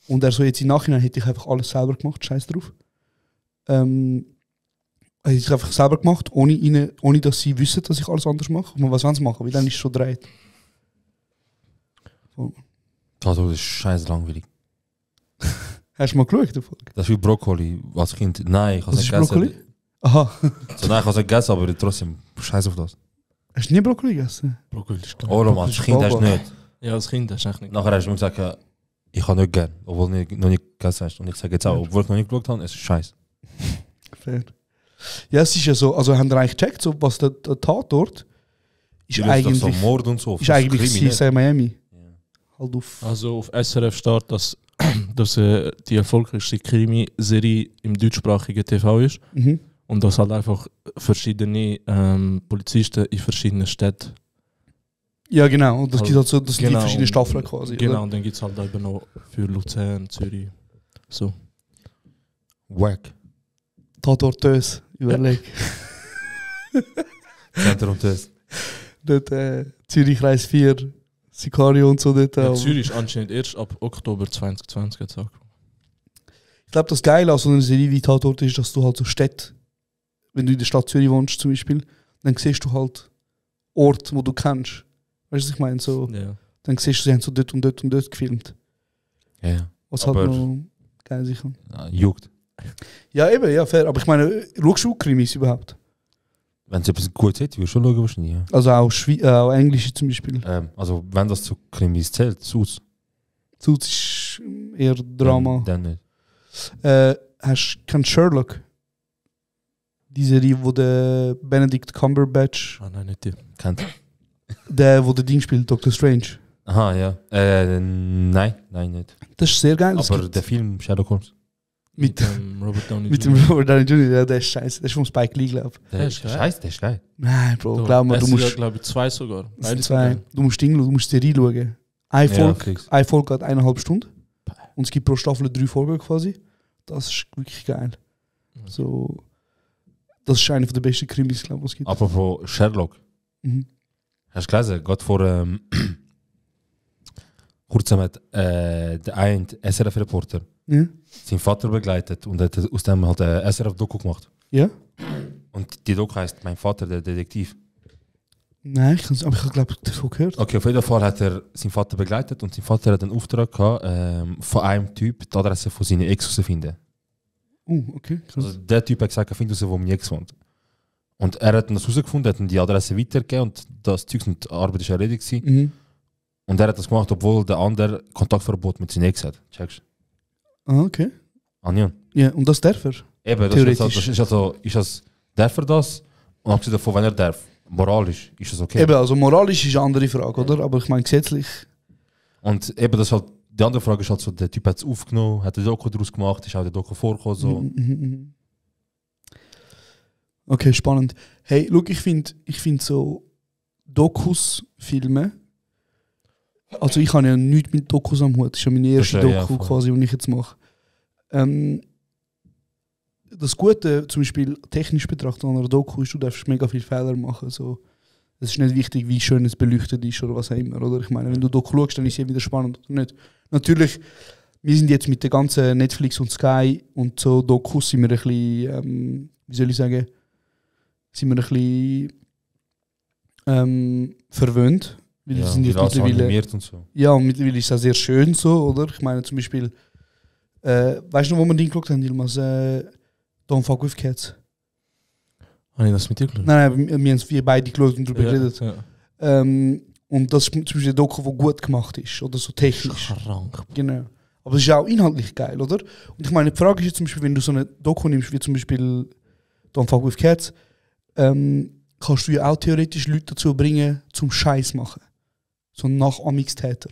Und er so jetzt im Nachhinein hätte ich einfach alles selber gemacht, scheiß drauf. Hätte ich einfach selber gemacht, ohne dass sie wissen, dass ich alles anders mache. Und was wollen sie machen? Weil dann ist es schon dreht. So. Tatort ist scheiß langweilig. Hast du mal geschaut, die Folge? Das ist wie Brokkoli als Kind. Nein, ich habe es nicht gegessen. Brokkoli? Aha. So, nein, ich habe es nicht gegessen, aber trotzdem scheiß auf das. Hast du nie Brokkoli gegessen? Brokkoli ist geil. Oh, Mann, als Kind hast du nicht. Ja, als Kind hast du echt nicht. Nachher hast du mir gesagt, ich habe nicht gern, obwohl du noch nicht gegessen hast. Und ich sage jetzt auch, obwohl ich noch nicht geschaut habe, es ist scheiße. Fair. Ja, es ist ja so, also haben wir eigentlich gecheckt, so, was der Tatort ist eigentlich... So Mord und so. Ist eigentlich CSI Miami. Ja. Halt auf. Also auf SRF steht, dass die erfolgreichste Krimi-Serie im deutschsprachigen TV ist. Mhm. Und dass halt einfach verschiedene Polizisten in verschiedenen Städten. Ja, genau. Und das gibt halt so, das genau, sind die verschiedenen Staffeln quasi. Genau, oder? und dann gibt es halt eben noch für Luzern, Zürich. So. Wack. Tatort Tös, überleg. Zentrum Tös. Dort Zürich Kreis 4, Sicario und so dort. Ja, Zürich ist anscheinend erst ab Oktober 2020 jetzt auch. Ich glaube, das Geile an so einer Serie wie Tatort ist, dass du halt so Städte, wenn du in der Stadt Zürich wohnst zum Beispiel, dann siehst du halt Orte, wo du kennst. Weißt du, was ich meine? So, ja. Dann siehst du, sie haben so dort und dort und dort gefilmt. Ja. Was halt noch geil sein kann. Ja, juckt. Ja, eben, ja, fair. Aber ich meine, schaust du Krimis überhaupt? Wenn es etwas gut hätte, würde ich schon schauen, wahrscheinlich. Ja. Also auch Englische zum Beispiel. Also, wenn das zu Krimis zählt, Suits. Suits ist eher Drama. Dann nicht. Kennst Sherlock? Die Serie, wo der Benedict Cumberbatch. Ah, nein, nicht die. Kennt. Der, wo der Ding spielt, Dr. Strange. Aha, ja. Nein, nicht. Das ist sehr geil. Aber der Film Sherlock Holmes. Mit dem Robert Downey Jr. Mit dem Robert Downey Jr., ja, der ist scheiße. Der ist vom Spike Lee, glaube ich. Der ist scheiße, der ist geil. Nein, Bro, glaub mir, du musst... Ja, glaube ich, 2 sogar. Zwei. Du musst die Serie schauen. Eine Folge geht 1,5 Stunden. Und es gibt pro Staffel 3 Folgen quasi. Das ist wirklich geil. So, das ist eine der besten Krimis, glaube ich, was es gibt. Apropos Sherlock. Mhm. Hast du gelesen? Gerade vor kurzem hat der ein SRF-Reporter seinen Vater begleitet und hat aus dem halt eine SRF-Doku gemacht. Ja? Und die Doku heisst «Mein Vater, der Detektiv». Nein, aber ich habe, glaube ich, davon gehört. Okay, auf jeden Fall hat er seinen Vater begleitet und sein Vater hat einen Auftrag gehabt, von einem Typ die Adresse von seiner Ex herauszufinden. Okay. Krass. Also der Typ hat gesagt, er findet heraus, wo meine Ex wohnt. Und er hat das herausgefunden, hat ihm die Adresse weitergegeben und das Zeug und die Arbeit ist erledigt gewesen. Mhm. Und er hat das gemacht, obwohl der andere Kontaktverbot mit seiner Ex hat. Checkst du? Ah, okay. Anja. Ja, und das darf er? Eben, das ist das darf er das Und abgesehen davon, wenn er darf, moralisch ist das okay. Eben, also moralisch ist eine andere Frage, oder? Aber ich meine gesetzlich. Und eben das halt, die andere Frage ist halt so, der Typ hat es aufgenommen, hat ein Doku daraus gemacht, ist auch der Doku vorgekommen. So. Okay, spannend. Hey, look, ich find so Dokus, Filme. Also ich habe ja nichts mit Dokus am Hut. Das ist ja meine erste Doku quasi, die ich jetzt mache. Das Gute, zum Beispiel technisch betrachtet an einer Doku, ist, du darfst mega viele Fehler machen. So. Es ist nicht wichtig, wie schön es beleuchtet ist oder was auch immer. Oder? Ich meine, wenn du Doku schaust, dann ist es wieder spannend. Oder nicht? Natürlich, wir sind jetzt mit der ganzen Netflix und Sky und so Dokus sind wir ein bisschen, wie soll ich sagen, sind wir ein bisschen verwöhnt. Weil Ja, sind jetzt mittlerweile, und so. ja, und mittlerweile ist es auch sehr schön so, oder? Ich meine zum Beispiel, weißt du noch, wo wir den geschaut haben, Yilmaz? Don't Fuck With Cats. Habe ich das mit dir geschaut? Nein, wir haben es beide geschaut und darüber geredet. Ja. Und das ist zum Beispiel ein Doku, der gut gemacht ist, oder so technisch. Krank. Genau. Aber es ist auch inhaltlich geil, oder? Und ich meine, die Frage ist jetzt zum Beispiel, wenn du so eine Doku nimmst, wie zum Beispiel Don't Fuck With Cats, kannst du ja auch theoretisch Leute dazu bringen, zum Scheiß machen. So ein Nachahmungstäter.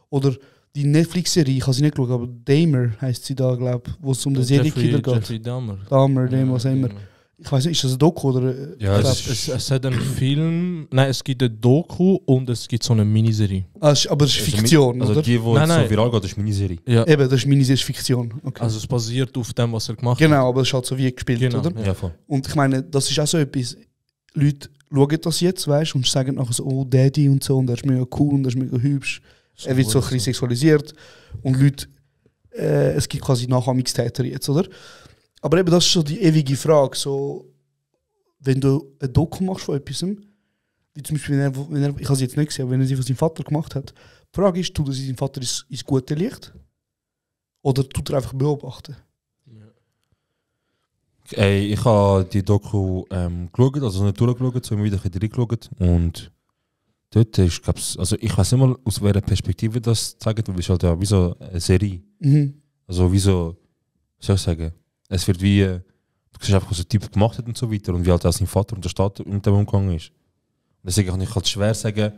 Oder die Netflix-Serie, ich habe sie nicht geschaut, aber Dahmer heisst sie da, glaube ich, wo es um den Serienkiller geht. Jeffrey Dahmer. Dahmer, was auch immer. Ich weiß nicht, ist das ein Doku oder? Ja, Es hat einen Film, nein, es gibt ein Doku und es gibt so eine Miniserie. Aber es ist Fiktion, also oder? die, die Nein, so viral geht, ist Miniserie. Ja. Eben, das ist Miniserie, ist Fiktion. Okay. Also es basiert auf dem, was er gemacht hat. Genau, aber es ist halt so wie gespielt, Genau, oder? ja. Ja, voll. Und ich meine, das ist auch so etwas, Leute schauen das jetzt, weißt du, und sagen nachher so, oh Daddy und so, und er ist mega cool und er ist mega hübsch. Er wird so ein bisschen sexualisiert. Und Leute, es gibt quasi Nachahmungstäter jetzt, oder? Aber eben, das ist so die ewige Frage, so, wenn du ein Doku machst von etwas, wie zum Beispiel, wenn er ich habe sie jetzt nicht gesehen, aber wenn er sie von seinem Vater gemacht hat, die Frage ist, tut er seinen Vater ins gute Licht? Oder tut er einfach beobachten? Ey, ich habe die Doku geschaut, also nicht durchgeschaut, sondern wieder ein bisschen reingeschaut. Und dort ist, glaub's, also ich weiß nicht mal, aus welcher Perspektive das zeigt, weil es ist halt ja wie so eine Serie. Also wie so, wie soll ich sagen, es wird wie, du siehst einfach, was der Typ gemacht hat und so weiter und wie halt auch sein Vater und der Staat mit dem umgegangen ist. Und deswegen kann ich halt schwer sagen,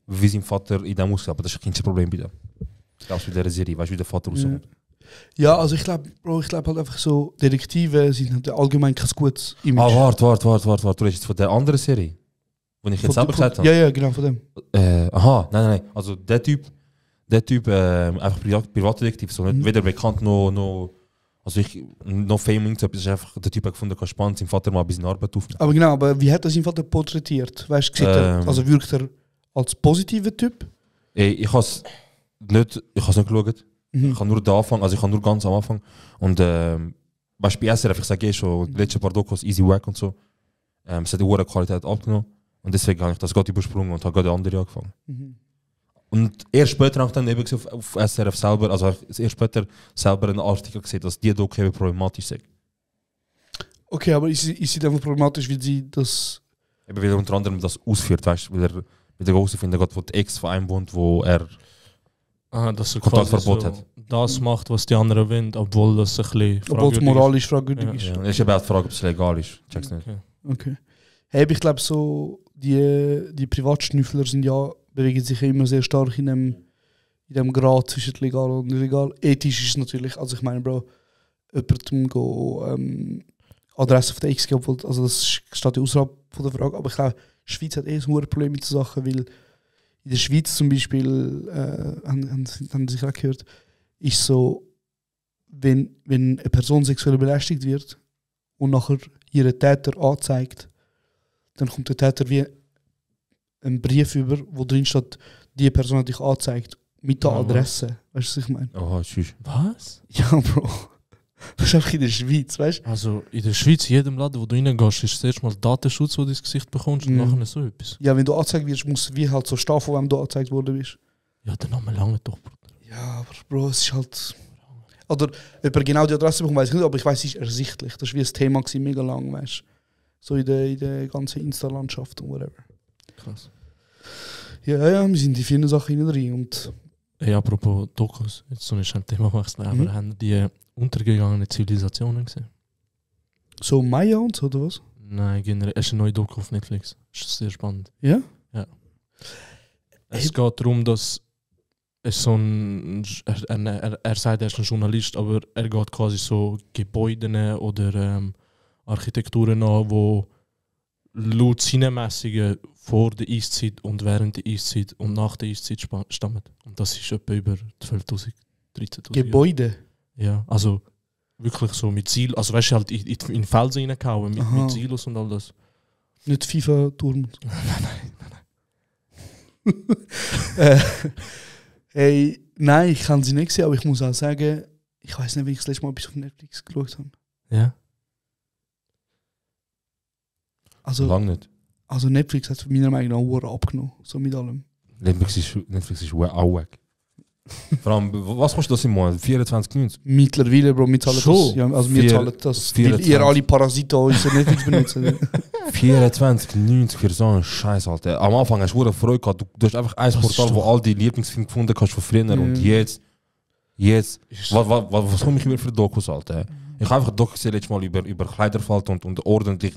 wie sein Vater in dem aussieht, aber das ist kein Problem bei dem. Auch bei dieser Serie, weißt du, wie der Vater aussieht. Ja, also ich glaube halt einfach so, Detektive sind halt allgemein kein gutes Image. Ah, warte, du redest von der anderen Serie, die ich jetzt selber gesagt habe. Ja, genau, von dem. Nein, also der Typ einfach Privatdetektiv, so nicht weder bekannt noch also noch Fame, ist einfach, der Typ hat gefunden, kann spannend, sein Vater mal ein bisschen Arbeit aufnehmen. Aber genau, aber wie hat er seinen Vater porträtiert? Weißt du, also wirkt er als positiver Typ? Ich habe es nicht geschaut. Ich habe nur den Anfang, also ich habe nur ganz am Anfang. Und weißt du, bei SRF, ich sage schon, die letzten paar Dokus, Easy Wack und so, es hat die hohe Qualität abgenommen. Und deswegen habe ich das gerade übersprungen und habe gerade andere angefangen. Und erst später habe ich dann eben auf SRF selber, also erst später selber einen Artikel gesehen, dass die Doku eben problematisch sind. Okay, aber ist sie dann problematisch, weil sie das... Eben weil er unter anderem das ausführt, weißt du, weil er mit der Großen findet, wo die Ex von einem wohnt, wo er dass er Kontaktverbot so hat. Das macht, was die anderen wollen, obwohl das ein bisschen obwohl es moralisch fragwürdig ist. Ja, und es ist eben auch die Frage, ob es legal ist. Check's nicht. Okay. Hey, ich glaube so, die Privatschnüffler sind ja, bewegen sich immer sehr stark in dem Grad zwischen legal und illegal. Ethisch ist es natürlich, also ich meine, Bro, jemandem Adresse auf der Ex geben, also das steht ja außerhalb von der Frage, aber ich glaube, die Schweiz hat ein Problem mit so Sachen, weil in der Schweiz zum Beispiel, haben Sie sich auch gehört, ist so, wenn eine Person sexuell belästigt wird und nachher ihren Täter anzeigt, dann kommt der Täter wie einen Brief über, wo drin steht, die Person hat dich angezeigt, mit der Adresse. Weißt du, was ich meine? Oh, tschüss. Was? Ja, Bro. Das ist einfach in der Schweiz, weißt du? Also in der Schweiz, in jedem Laden, wo du reingehst, ist zuerst mal Datenschutz, wo du ins Gesicht bekommst und nachher so etwas. Ja, wenn du angezeigt wirst, muss wie halt so stehen, von wem du angezeigt worden bist. Ja, der Name lange doch, Bruder. Ja, aber Bro, es ist halt... Oder ob er genau die Adresse bekommt, weiß ich nicht, aber ich weiß, es ist ersichtlich. Das war wie ein Thema gewesen, mega lang, weißt du? So in der ganzen Insta-Landschaft und whatever. Krass. Ja, wir sind in vielen Sachen hinein drin und... Hey, apropos Dokus, jetzt so ein Thema wechseln, aber haben die untergegangenen Zivilisationen gesehen? So Maya und so, oder was? Nein, generell. Es ist eine neue Doku auf Netflix. Das ist sehr spannend. Ja? Ja. Es geht darum, dass es so ein... Er sagt, er ist ein Journalist, aber er geht quasi so Gebäuden oder Architekturen an, die laut seinen Messungen vor der Eiszeit und während der Eiszeit und nach der Eiszeit stammen. Und das ist etwa über 12.000, 13.000 Gebäude? Ja, also wirklich so mit Silos, also weißt du, halt in Felsen reingehauen, mit Silos und all das. Nicht FIFA-Turm? Hey, nein, ich kann sie nicht sehen, aber ich muss auch sagen, ich weiß nicht, wie ich das letzte Mal etwas auf Netflix geschaut habe. Ja? Also, lang nicht. Also Netflix hat meiner Meinung nach auch abgenommen, so mit allem. Netflix ist auch weg. Vor allem, was kostet das im Monat? 24,90? Mittlerweile, Bro, wir zahlen das. Ja, also wir zahlen das, weil ihr alle Parasiten unsere Netflix benutzen. 24,90 für so einen Scheiß, Alter. Am Anfang hast du eine Freude gehabt. Du hast einfach ein Portal, wo all die Lieblingsfilme gefunden hast von früher. Und jetzt was komme ich über für Dokus, Alter? Ich habe einfach Dokus letztes Mal über Kleiderfalten und ordentlich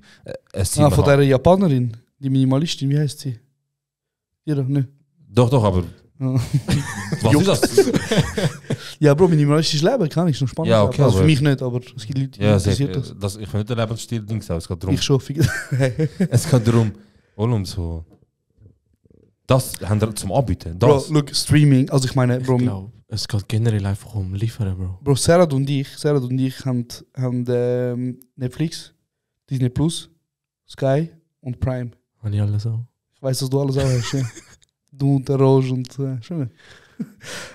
von der Japanerin, die Minimalistin, wie heißt sie? Ja, doch, ne? Doch, aber... Was ist das? Ja, Bro, minimalistisches Leben kann ich noch spannend. Ja, okay, also für mich nicht, aber es gibt Leute, die interessiert das. Ich finde nicht der Lebensstil-Dings, es geht darum. Ich schon. Es geht darum, so... Das haben wir zum Anbieten. Bro, look, Streaming, also ich meine, Bro... Ich glaube, es geht generell einfach um Liefern, Bro. Bro, Serhat und ich haben Netflix, Disney Plus, Sky und Prime. Habe ich alles auch. Ich weiß, dass du alles auch hast, ja. Du und der Roche und schön.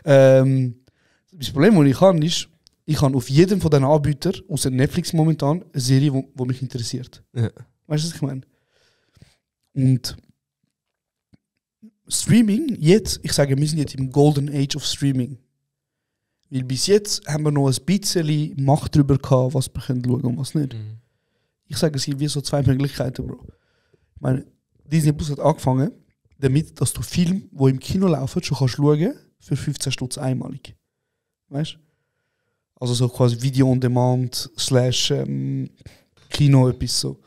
Das Problem, das ich habe, ist, ich habe auf jedem von diesen Anbietern, außer Netflix momentan, eine Serie, die mich interessiert. Ja. Weißt du, was ich meine? Und Streaming, jetzt, ich sage, wir sind jetzt im Golden Age of Streaming. Weil bis jetzt haben wir noch ein bisschen Macht darüber gehabt, was wir schauen können und was nicht. Mhm. Ich sage, es gibt wie so zwei Möglichkeiten, Bro. Ich meine, Disney Plus hat angefangen, damit, dass du Filme, die im Kino laufen, schon kannst schauen für 15 Stutz einmalig. Weißt du? Also so quasi Video on Demand / Kino, etwas so.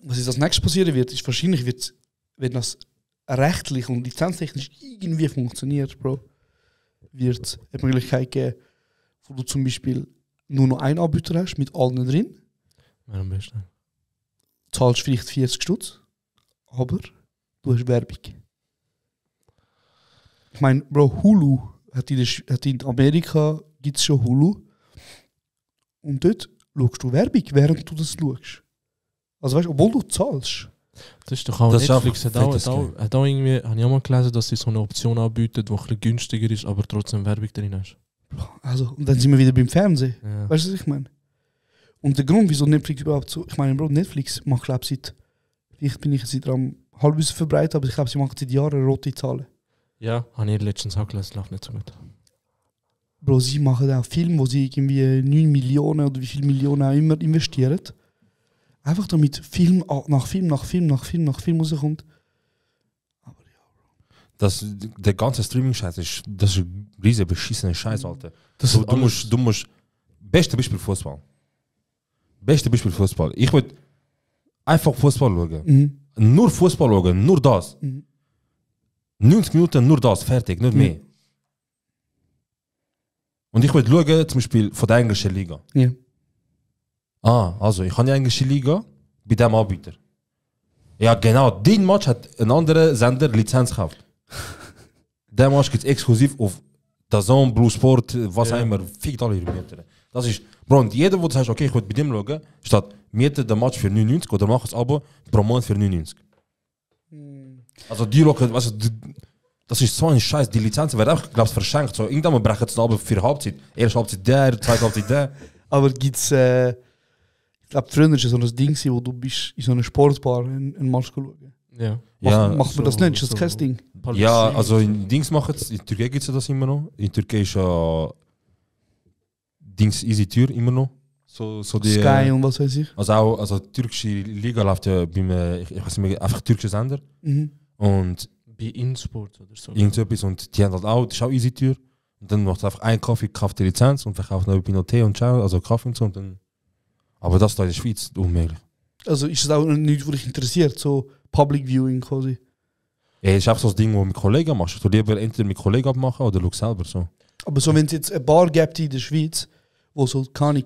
Was jetzt als nächstes passieren wird, ist wahrscheinlich, wenn das rechtlich und lizenztechnisch irgendwie funktioniert, Bro, wird es eine Möglichkeit geben, wo du zum Beispiel nur noch einen Anbieter hast, mit allen drin. Wäre am besten. Zahlst vielleicht 40 Stutz, aber du hast Werbung. Ich meine, Bro, Hulu hat in Amerika gibt es schon Hulu. Und dort schaust du Werbung, während du das schaust. Also weißt du, obwohl du zahlst. Das ist doch auch Netflix. Hat auch irgendwie, habe ich auch mal gelesen, dass sie so eine Option anbieten, die ein bisschen günstiger ist, aber trotzdem Werbung drin hast. Also, und dann sind wir wieder beim Fernsehen. Ja. Weißt du, was ich meine? Und der Grund, wieso Netflix überhaupt so... Ich meine, Bro, Netflix macht, glaube ich, vielleicht bin ich seit halb verbreitet, aber ich glaube, sie machen seit Jahren rote Zahlen. Ja, habe ich letztens auch gelesen, läuft nicht so gut. Bro, sie machen auch Filme, wo sie irgendwie 9 Millionen oder wie viele Millionen auch immer investieren. Einfach damit Film nach Film nach Film nach Film nach Film rauskommt. Aber ja, Bro. Der ganze Streaming-Scheiß ist ein riesiger beschissener Scheiß, Alter. Du musst... Beste Beispiel Fußball. Ich würde einfach Fußball schauen. Mhm. Nur Fußball schauen, nur das. 90 Minuten, nur das, fertig, nicht mehr. Und ich würde schauen, zum Beispiel von der englischen Liga. Ja. Also ich habe die englische Liga bei diesem Anbieter. Ja, genau, den Match hat ein anderer Sender Lizenz gekauft. Der Match gibt es exklusiv auf DAZN, Blue Sport, was auch immer, fickt alle ihre Mieter. Das ist, Bro, und jeder, der sagt, okay, ich will bei dem schauen, statt Mieter den Match für 99 oder mach es Abo pro Monat für 99. Also die Leute, weißt du, das ist so ein Scheiß, die Lizenzen werden auch, glaube ich, verschenkt. So, irgendwann brechen sie aber für Halbzeit. Erste Halbzeit der, zweite Halbzeit der. Aber gibt's, ich glaube, früher war es so ein Ding, wo du bist in so einer Sportbar einen Match schauen. Ja. Macht man das nicht? Ist das kein Ding? Ja, also in Dings machen es, in Türkei gibt es das immer noch. In Türkei ist ja Dings Easy Tür immer noch. So die, Sky und was weiß ich. Also die türkische Liga läuft ja beim, ich weiß nicht mehr, einfach türkischer Sender. Mhm. Und bei InSport oder so. Irgendetwas und die haben halt auch, das ist auch Easy Tür. Und dann macht einfach ein Kaffee, kauft die Lizenz und verkauft noch Pinot Tee und Ciao, also Kaffee und so. Und dann, aber das da in der Schweiz, unmöglich. Also ist das auch nichts, was dich interessiert, so Public Viewing quasi? Ja, ist einfach so das Ding, das du mit Kollegen machst. Du lieber entweder mit Kollegen abmachen oder du selber so. Aber so, wenn es jetzt eine Bar gibt in der Schweiz, wo so, keine Ahnung,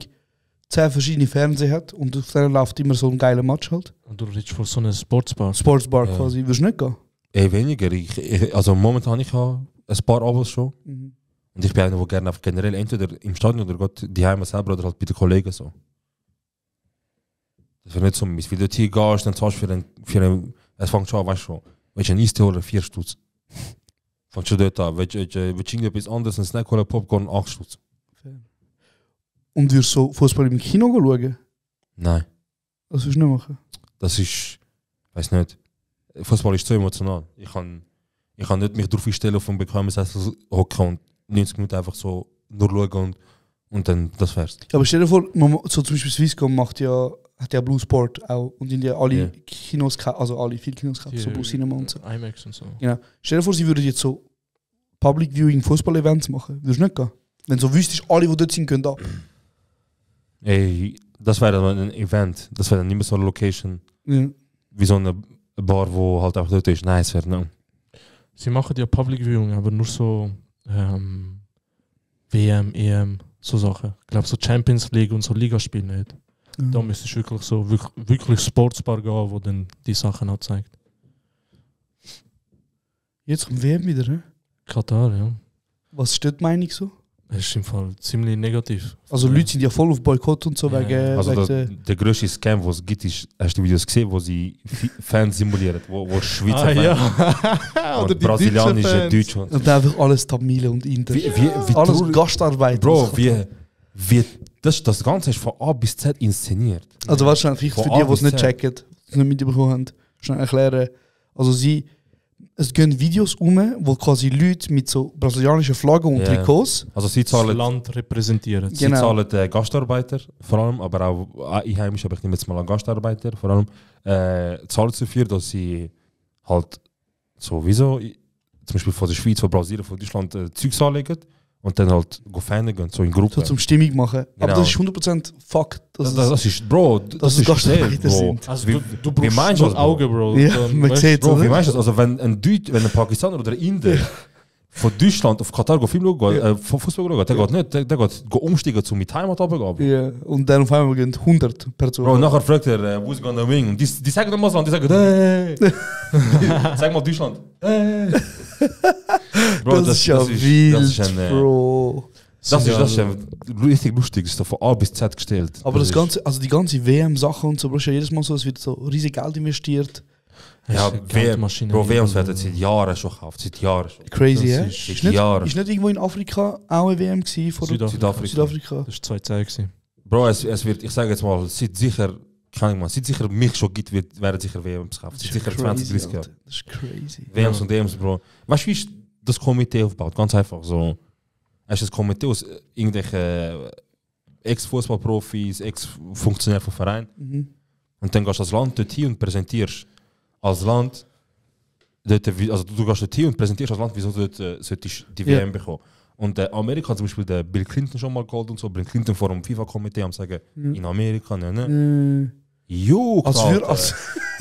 10 verschiedene Fernseher hat und auf der läuft immer so ein geiler Match halt. Und du redest von so einer Sportsbar? Sportsbar quasi, würdest du nicht gehen? Weniger. Also momentan ich habe ein paar Abos schon. Mhm. Und ich bin einer, der gerne einfach generell entweder im Stadion oder die Heime selber oder halt bei den Kollegen so. Das wäre nicht so mies. Weil du hier gehst, dann zahlst du für ein es fängt schon an, weißt du schon. Willst du einen Eistee holen, 4 Stutz. Fängt schon dort an. Willst du irgendetwas anderes, einen Snack holen, Popcorn, 8 Stutz. Und würdest du so Fußball im Kino schauen? Nein. Was willst du nicht machen? Das ist, weiß nicht. Fußball ist zu emotional. Ich kann nicht mich drauf einstellen, auf einem bequemen Sessel hocken und 90 Minuten einfach so nur schauen und dann das wär's. Aber stell dir vor, so zum Beispiel Swisscom hat ja Blue Sport auch und in ja alle Kinos, also alle, viele Kinos gehabt, so Blue Cinema und so. IMAX und so. Genau. Stell dir vor, sie würden jetzt so Public Viewing Fußball-Events machen. Würdest du nicht gehen? Wenn du so wüsstest, alle, die dort sind, können da. Ey, das wäre dann ein Event. Das wäre dann nicht mehr so eine Location. Ja. Wie so eine Bar, wo halt auch dort ist. Nein, es wäre no. Sie machen ja Public Viewing, aber nur so WM, EM, so Sachen. Ich glaube so Champions League und so Ligaspiele nicht. Ja. Da müsstest du wirklich so wirklich Sportsbar gehen, wo dann die Sachen auch zeigt. Jetzt kommt WM wieder, ne? Katar, ja. Was steht die Meinung so? Das ist im Fall ziemlich negativ. Also Leute sind ja voll auf Boykott und so Ja. wegen... Also wegen der grösste Scam, den es gibt, ist, hast du Videos gesehen, wo sie Fans simulieren, wo Schweizer Fans ja. und brasilianische, Deutsche und einfach alles Tamilen und Inder. Wie alles Gastarbeiter. Bro, wie das Ganze ist von A bis Z inszeniert. Also wahrscheinlich für die es nicht checken, die nicht mitbekommen haben, schnell erklären. Also es gehen Videos wo quasi Leute mit so brasilianischen Flaggen und Trikots also sie zahlen das Land repräsentieren. Sie zahlen Gastarbeiter vor allem, aber auch Einheimische, aber ich nehme jetzt mal an Gastarbeiter vor allem, zahlen dafür, dass sie halt sowieso zum Beispiel von der Schweiz, von Brasilien, von Deutschland Zeugs anlegen und dann halt Fan gehen, so in Gruppen. So zum Stimmung machen. Genau. Aber das ist 100% Fakt. Das ist, Bro, das ist Gastarbeiter sind. Also du brauchst das Auge, Bro. Ja, man sieht Bro, es. wie meinst du das? Also wenn ein Pakistaner oder ein Inder von Deutschland auf Katar Film schauen, von Fußball schauen, der geht nicht, der geht umsteigen zu mit Heimat runtergehen. Ja, und dann auf einmal gehen 100 Personen. Bro, nachher fragt er, who's gonna win? Und die sagen dann mal so, die sagen, hey! Sag mal Deutschland. Hey! Bro, das ist ja wild, Bro. Das ist richtig lustig, ist da von A bis Z gestellt. Aber das Ganze, also die ganze WM-Sache und so, Bro, ist ja jedes Mal so, es wird so riesig Geld investiert. Ja, WMs werden seit Jahren schon gekauft, seit Jahren schon. Crazy, ja? Ist nicht irgendwo in Afrika auch eine WM gewesen? Südafrika. Das war 2010. Bro, es wird, ich sage jetzt mal, seit sicher mich schon gibt, werden sicher WMs gekauft. Seit sicher 20, 30 Jahre. Das ist crazy. WMs und DMs, Bro. Weißt du, wie ist das Komitee aufgebaut? Ganz einfach so. Es ist ein Komitee aus irgendwelchen Ex-Fußballprofis, Ex-Funktionären von Vereinen. Mhm. Und dann gehst du als Land dorthin und präsentierst als Land, also du gehst dorthin und präsentierst als Land, wieso solltest die WM bekommen. Und Amerika hat zum Beispiel der Bill Clinton schon mal geholt und so. Bill Clinton vor dem FIFA-Komitee am sagen, in Amerika, ne? Juckt, Alter.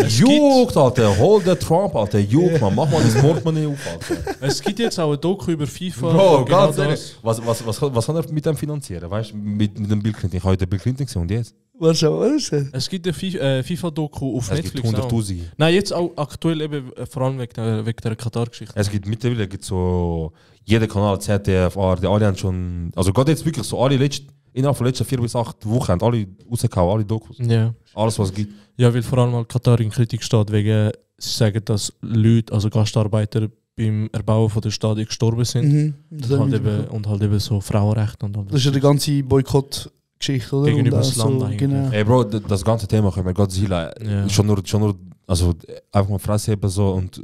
Juckt, Alter. Hol den Trump, Alter. Juckt, man. Mach mal das Portemonnaie auf, Alter. Es gibt jetzt auch ein Doku über FIFA. Bro, ganz ehrlich. Was kann er mit dem finanzieren? Weißt du, mit dem Bill Clinton? Ich habe den Bill Clinton gesehen und jetzt? Was ist das? Es gibt eine FIFA-Doku auf Netflix. Es gibt 100'000. Nein, jetzt auch aktuell eben, vor allem wegen der Katar-Geschichte. Es gibt mittlerweile so, jeder Kanal, ZDF, ARD, alle haben schon, also gerade jetzt wirklich so, innerhalb der letzten 4 bis 8 Wochen haben alle rausgehauen, alle Dokus. Ja. Alles, was es gibt. Ja, weil vor allem mal Katar in Kritik steht, wegen, sie sagen, dass Leute, also Gastarbeiter, beim Erbauen von der Stadien gestorben sind. Und halt eben so Frauenrechte und alles. Das ist ja die ganze Boykott-Geschichte, oder? Gegenüber das Land eigentlich. Genau. Ey Bro, das ganze Thema können wir gerade sehen. Schon nur, also einfach mal Fresse heben so und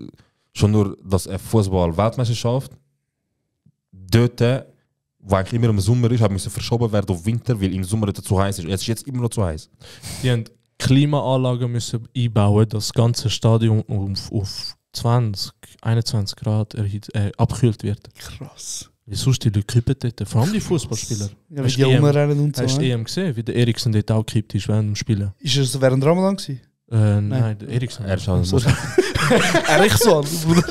schon nur, dass eine Fußball-Weltmeisterschaft dort, wo eigentlich immer im Sommer ist, müssen verschoben werden auf Winter, weil im Sommer zu heiß ist. Es ist jetzt immer noch zu heiß. Die haben Klimaanlagen müssen einbauen, das ganze Stadion auf 20, 21 Grad abgekühlt wird. Krass. Wieso ist die Leute kippen dort? Vor allem die Fußballspieler. Ja, wie die rumrennen und so. Hast du EM gesehen, wie der Eriksen dort auch gekippt ist während dem Spielen? Ist es während Ramadan gewesen? Nein, der Eriksen. Eriksson, Bruder.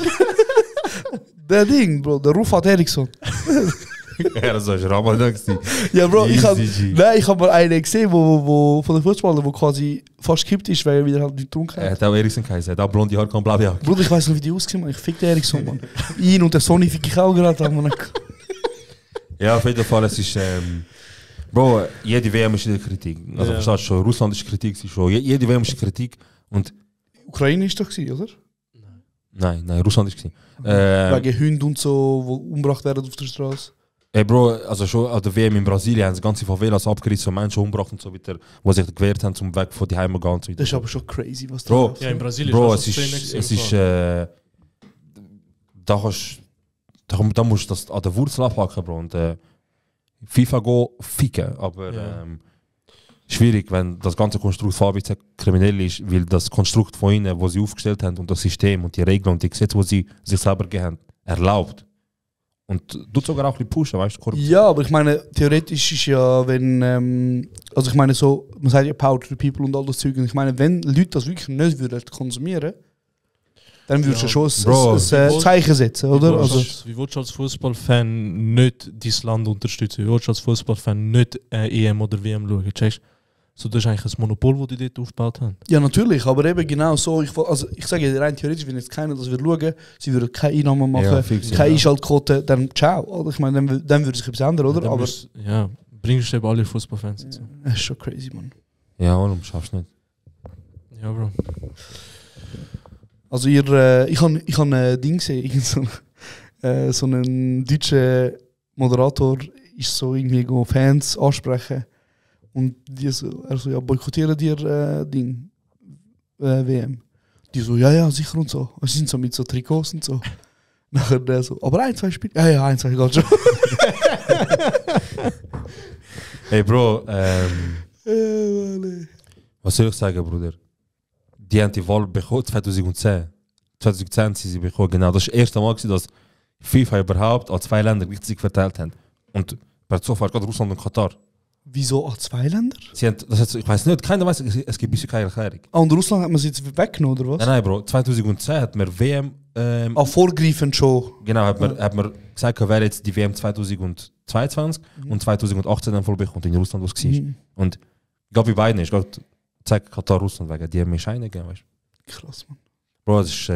Der Ding, Bro, der Rufat Eriksson. Ja, so ist Ramadan gewesen. Ja, Bro, ich hab mal einen gesehen, wo von den Fußballern, der quasi fast gekippt ist, weil er wieder halt nicht getrunken hat. Er hat auch Eriksson geheißen, er hat auch blonde Haare und blaue Haare. Bruder, ich weiss noch, wie die aussehen, man. Ich fick den Eriksson, Mann. Ihn und der Sony fick ich auch gerade, Mann. Ja, auf jeden Fall, es ist... Bro, jede WM ist in der Kritik. Also verstehst du schon, Russland ist Kritik, schon. Jede WM ist Kritik und... Ukraine ist doch gewesen, oder? Nein, Russland ist gewesen. Wegen Hunde und so, die umgebracht werden auf der Straße. Ey Bro, also schon an der WM in Brasilien haben sie ganze Favelas abgerissen und Menschen umgebracht und so weiter, die sich gewehrt haben, zum Weg von die Heime gehen und so weiter. Das ist aber schon crazy, was da Bro, ja, in Brasilien Bro, ist es ist da musst du das an der Wurzel abhaken, Bro. Und FIFA go ficken, aber schwierig, wenn das ganze Konstrukt von ABC kriminell ist, weil das Konstrukt von ihnen, das sie aufgestellt haben und das System und die Regeln und die Gesetze, die sie sich selber gegeben haben, erlaubt. Und tut sogar auch ein bisschen pushen, weißt du? Ja, aber ich meine, theoretisch ist ja, wenn, also ich meine so, man sagt ja Power to the People und all das Zeug, und ich meine, wenn Leute das wirklich nicht würden konsumieren, dann würdest du schon ein Zeichen setzen, oder? Wie willst du als Fußballfan nicht dein Land unterstützen? Wie willst du als Fußballfan nicht EM oder WM schauen? Checkst? So, das ist eigentlich ein Monopol, das die dort aufgebaut haben. Ja, natürlich, aber eben genau so. Ich sage ja rein theoretisch, wenn jetzt keiner das schauen, sie würden keine Einnahmen machen, keine Einschaltquote, dann ciao. Oder? Ich meine, dann würde sich etwas ändern, oder? Ja, aber ja, bringst du eben alle Fußballfans dazu. Das ist schon crazy, Mann. Ja, warum schaffst du nicht? Ja, Bro. Also ich habe ein Ding gesehen, so einen deutschen Moderator ist so irgendwie Fans ansprechen. Und die so, ja, boykottieren dir WM. Die so, ja, sicher und so. Sie sind so mit so Trikots und so. Nachher der so, aber 1-2 Spiele? Ja, 1-2 geht schon. Hey Bro, was soll ich sagen, Bruder? Die haben die Wahl bekommen 2010. 2010 sind sie bekommen, genau. Das war das erste Mal, dass FIFA überhaupt an 2 Länder gleichzeitig verteilt haben. Und per Zufall gerade Russland und Katar. Wieso an 2 Länder? Sie haben, ich weiß nicht, keiner weiß, es gibt bisher keine Erklärung. Und Russland hat man sie jetzt weggenommen, oder was? Nein, Bro, 2010 hat man WM... vorgreifend schon. Genau, hat man gesagt, wer jetzt die WM 2022 und 2018 dann voll bekommt in Russland, was war. Und ich glaube, wie beiden ist, ich zeigt Katar Russland wegen die haben mehr Scheine gegeben, weißt du? Krass, Mann. Bro, das ist...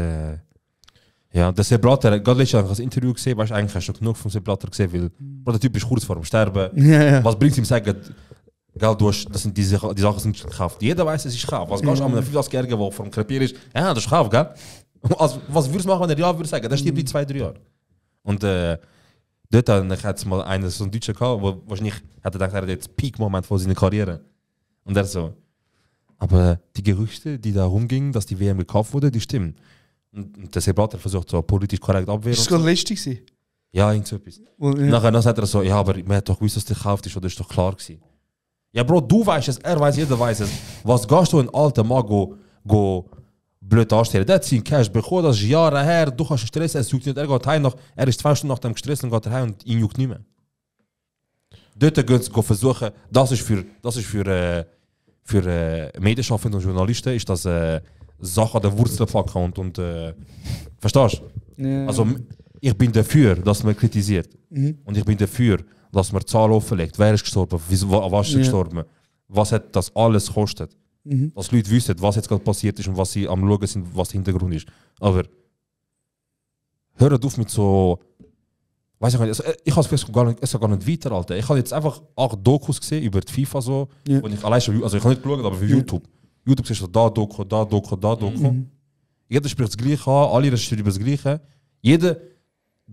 ja, der Sepp Blatter, gerade letztes Jahr habe ich ein Interview gesehen, weißt du, eigentlich hast du genug von Sepp Blatter gesehen, weil Bro, der Typ ist kurz vor dem Sterben. Ja. Was bringt ihm sagen, gell, das sind die Sachen sind gekauft. Jeder weiß, es ist gekauft. Was gehst du an einem 50-Jährigen, der vor dem Krepier ist? Ja, das ist gekauft, gell? Also, was würdest du machen, wenn er ja würde sagen? Das stirbt in 2-3 Jahren. Und dort hat es mal einen, so einen Deutschen gehabt, der wahrscheinlich hat gedacht, er hat jetzt Peak-Moment von seiner Karriere. Und er so, aber die Gerüchte, die da rumgingen, dass die WM gekauft wurde, die stimmen. Und der Sepp Blatter versucht so politisch korrekt abwehren. Ist das gerade lustig? Ja, irgend so etwas. Nachher sagt er so, ja, aber man hat doch gewusst, dass der gekauft ist, oder ist doch klar gewesen. Ja, Bro, du weißt es, er weiß, jeder weiß es. Was gehst du in alten Mann go blöd darstellen? Der hat seinen Cash bekommen, das ist Jahre her, du kannst Stress, es juckt nicht, er geht heim, er ist 2 Stunden nach dem gestresst und geht heim und ihn juckt nicht mehr. Dort gehen sie versuchen, das ist für Medienschaffende und Journalisten, ist das Sache an der Wurzel packen und verstehst du? Ja. Also ich bin dafür, dass man kritisiert. Und ich bin dafür, dass man Zahlen offenlegt. Wer ist gestorben? Was ist gestorben? Was hat das alles gekostet? Dass Leute wissen, was jetzt gerade passiert ist und was sie am Schauen sind, was der Hintergrund ist. Aber hört auf mit so... Weiß ich nicht, ich habe es gar nicht weiter, Alter. Ich habe jetzt einfach 8 Dokus gesehen über die FIFA so. Und ich allein schon, also ich habe nicht geschaut, aber für YouTube. YouTube siehst du da Doku. Jeder spricht das Gleiche an, alle reden über das Gleiche. Jeder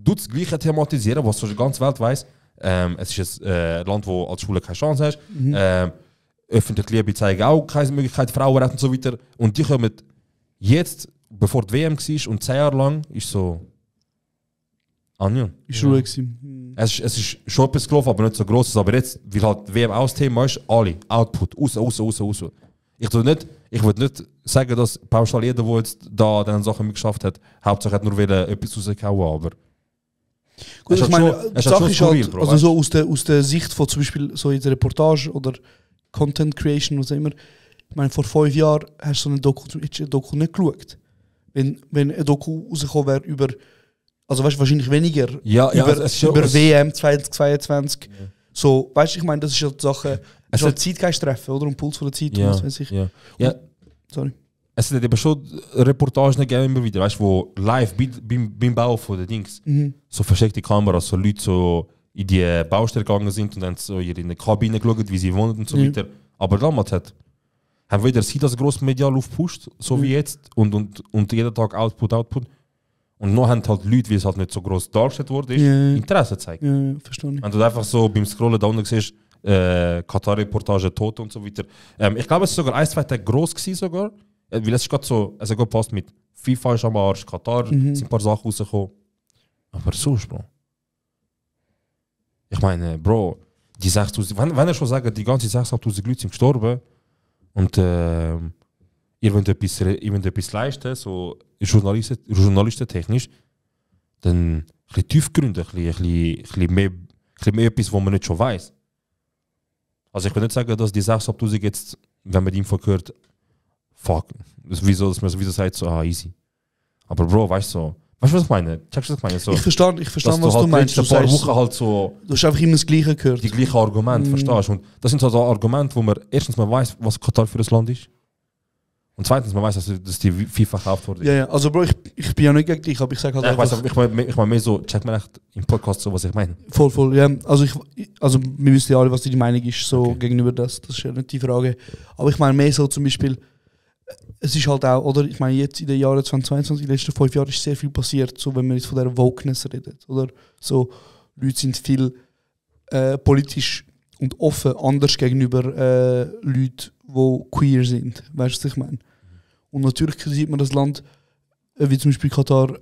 tut das Gleiche thematisieren, was die ganze Welt weiss. Es ist ein Land, wo als Schule keine Chance hast. Öffentliche Liebe zeigen auch keine Möglichkeit, Frauenrechte und so weiter. Und die kommen jetzt, bevor die WM war und 10 Jahre lang, ist so... Anja. Ist ruhig. Es ist schon etwas gelaufen, aber nicht so gross. Aber jetzt, weil halt die WM auch das Thema ist, alle, Output, raus. Ich will nicht sagen, dass pauschal jeder, der jetzt da diese Sachen geschafft hat, Hauptsache hat nur etwas rausgehauen, aber... Gut, ich meine, die Sache ist halt, also so aus der Sicht von zum Beispiel so in der Reportage oder Content Creation, was auch immer. Ich meine, vor 5 Jahren hast du so eine Doku nicht geschaut. Wenn eine Doku rausgekommen wäre über, also weißt du, wahrscheinlich weniger, über WM 2022. Ja. So, weißt du, ich meine, das ist ja die Sache, es ist halt Zeitgeist treffen, oder? Und Puls von der Zeit, ja, was weiß ich. Ja. Sorry. Es hat eben schon Reportagen gegeben immer wieder, weißt du, wo live beim Bau von den Dings so versteckte Kameras, so Leute so in die Baustelle gegangen sind und dann so in eine Kabine geschaut, wie sie wohnen und so weiter. Aber damals haben weder sie das gross medial aufgepusht, so wie jetzt, und jeden Tag Output. Und noch haben halt Leute, wie es halt nicht so gross dargestellt wurde, Interesse gezeigt. Ja, verstehe ich. Wenn du einfach so beim Scrollen da unten siehst, Katar-Reportage, Tote und so weiter. Ich glaube, es war sogar 1-2 Tage gross gewesen sogar. Weil es ist gerade so, es hat gut gepasst mit FIFA ist am Arsch, Katar sind ein paar Sachen rausgekommen. Aber sonst, Bro. Ich meine, Bro, die 6'000, wenn er schon sagt, die ganzen 6'500 Leute sind gestorben und ihr wollt etwas leisten, so journalistentechnisch, dann ein bisschen tiefgründig, ein bisschen mehr etwas, was man nicht schon weiß. Also ich will nicht sagen, dass die 6'500 jetzt, wenn man die Info hört, fuck, wieso sagt so, easy. Aber Bro, weißt du, was ich meine? Checkst du, was ich meine? So, ich verstehe, was du meinst. Du paar Wochen halt so... Du hast einfach immer das Gleiche gehört. Die gleichen Argumente, verstehst du? Und das sind so Argumente, wo man erstens mal weiß, was Katar für ein Land ist. Und zweitens, man weiß, dass die FIFA gekauft wurde. Ja, also Bro, ich bin ja nicht gegen dich, aber ich sage halt einfach... Ich meine mehr so, check mir echt im Podcast so, was ich meine. Voll, ja. Also wir wissen ja alle, was die Meinung ist, so gegenüber das. Das ist ja nicht die Frage. Aber ich meine mehr so zum Beispiel... Es ist halt auch, oder? Ich meine, jetzt in den Jahren 2022, in den letzten 5 Jahren ist sehr viel passiert, so wenn man jetzt von dieser Wokeness redet, oder? So, Leute sind viel politisch und offen anders gegenüber Leuten, die queer sind. Weißt du, was ich meine? Und natürlich sieht man das Land, wie zum Beispiel Katar,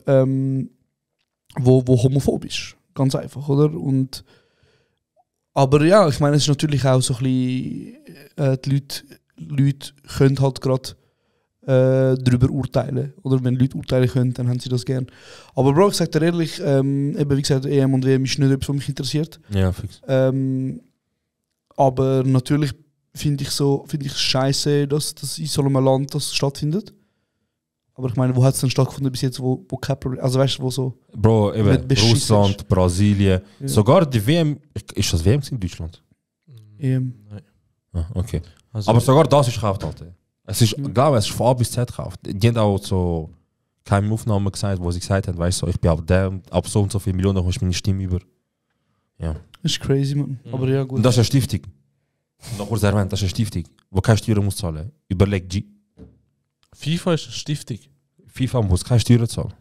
wo homophob ist. Ganz einfach, oder? Aber ja, ich meine, es ist natürlich auch so ein bisschen, die Leute können halt gerade darüber urteilen. Oder wenn Leute urteilen können, dann haben sie das gern. Aber Bro, ich sag dir ehrlich, eben wie gesagt, EM und WM ist nicht etwas, was mich interessiert. Ja, fix. Aber natürlich finde ich es scheiße, dass das in so einem Land das stattfindet. Aber ich meine, wo hat es denn stattgefunden bis jetzt, wo kein Problem, also weißt du, wo so... Bro, eben Russland, Brasilien, sogar die WM, ist das WM in Deutschland? EM. Nein. Ah, okay. Also, aber sogar das ist gekauft, Alter. Es ist, glaube ich, es ist von A bis Z gekauft. Die haben auch so keine Aufnahmen gesagt, wo sie gesagt haben, weißt du, ich bin ab so und so viele Millionen, kommst meine Stimme über. Ja. Das ist crazy, man. Aber ja, gut. Und das ist eine Stiftung. Noch kurz erwähnt, das ist eine Stiftung, wo keine Steuern muss zahlen. Überleg G. FIFA ist eine Stiftung. FIFA muss keine Steuern zahlen.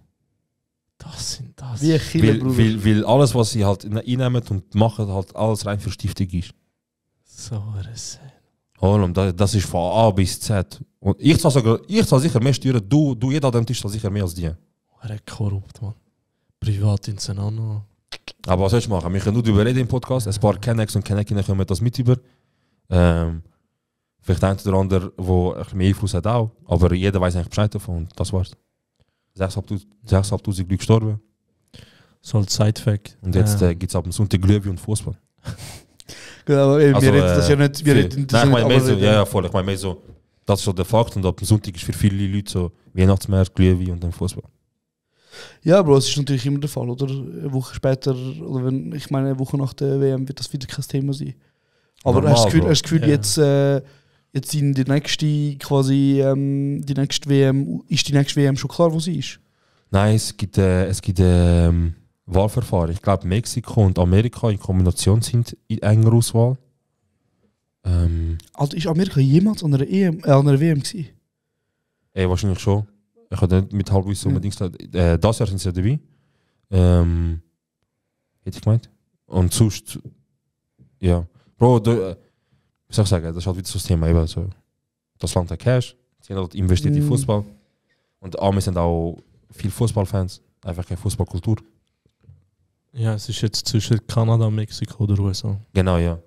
Das. Wie ein Killer, weil alles, was sie halt einnehmen und machen, halt alles rein für Stiftung ist. So ein das ist von A bis Z. Und ich zahle sicher mehr Steuern, du jeder an dem Tisch zahlt sicher mehr als die. Korrupt, man. Privatinseln auch noch. Aber was soll ich machen? Wir können nur darüber reden im Podcast. Ein paar Kennex und Kennekinnen kommen das mit über. Vielleicht ein oder andere, der ein bisschen mehr Einfluss hat auch. Aber jeder weiß eigentlich Bescheid davon und das war's. 6'500 Leute gestorben. So als Side-Fact. Und jetzt gibt es ab dem Sonntag Glühwein und Fußball. Genau, aber wir reden das ja nicht. Voll. Ich meine mehr so, das ist so der Fakt und ab dem Sonntag ist für viele Leute so Weihnachtsmarkt, Glühwein und dann Fußball. Ja, Bro, es ist natürlich immer der Fall, oder? Eine Woche später, oder eine Woche nach der WM wird das wieder kein Thema sein. Aber normal, hast du das Gefühl jetzt in die nächste die nächste WM, ist die nächste WM schon klar, wo sie ist? Nein, es gibt Wahlverfahren. Ich glaube, Mexiko und Amerika in Kombination sind in enger Auswahl. Also ist Amerika jemals an einer WM gewesen? Wahrscheinlich schon. Ich habe nicht mit Halbwissen unbedingt. Das Jahr sind sie ja dabei. Hätte ich gemeint. Und sonst, ja. Bro, wie soll ich sagen, das ist halt wieder so das Thema. Eben, so, das Land hat Cash, sie haben halt investiert in Fußball. Und Amis sind auch viele Fußballfans, einfach keine Fußballkultur. Ja, es ist jetzt zwischen Kanada, Mexiko oder USA. Genau, ja.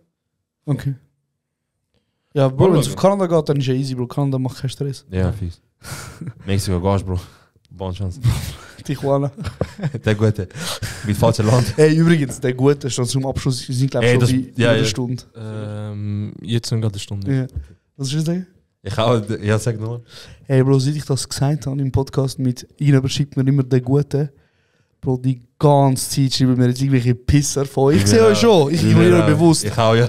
Okay. Ja, Bro, wenn es auf Kanada geht, dann ist ja easy, Bro. Kanada macht keinen Stress. Ja, fies. Mexiko gehst, Bro. Bonne Chance. Tijuana. Der Gute. Mit falschem Land. Hey, übrigens, der Gute ist zum Abschluss. Wir sind, glaube ich, schon bei einer Stunde. Jetzt sind gerade eine Stunde. Ja. Was soll ich sagen? Sag nur. Hey, Bro, seit ich das gesagt habe im Podcast mit Ihnen, schreibt mir immer der Gute. Bro, die ganze Zeit schreiben mir jetzt irgendwelche Pisser vor. Ich sehe euch schon, ich ignoriere bewusst. Ich auch, ja.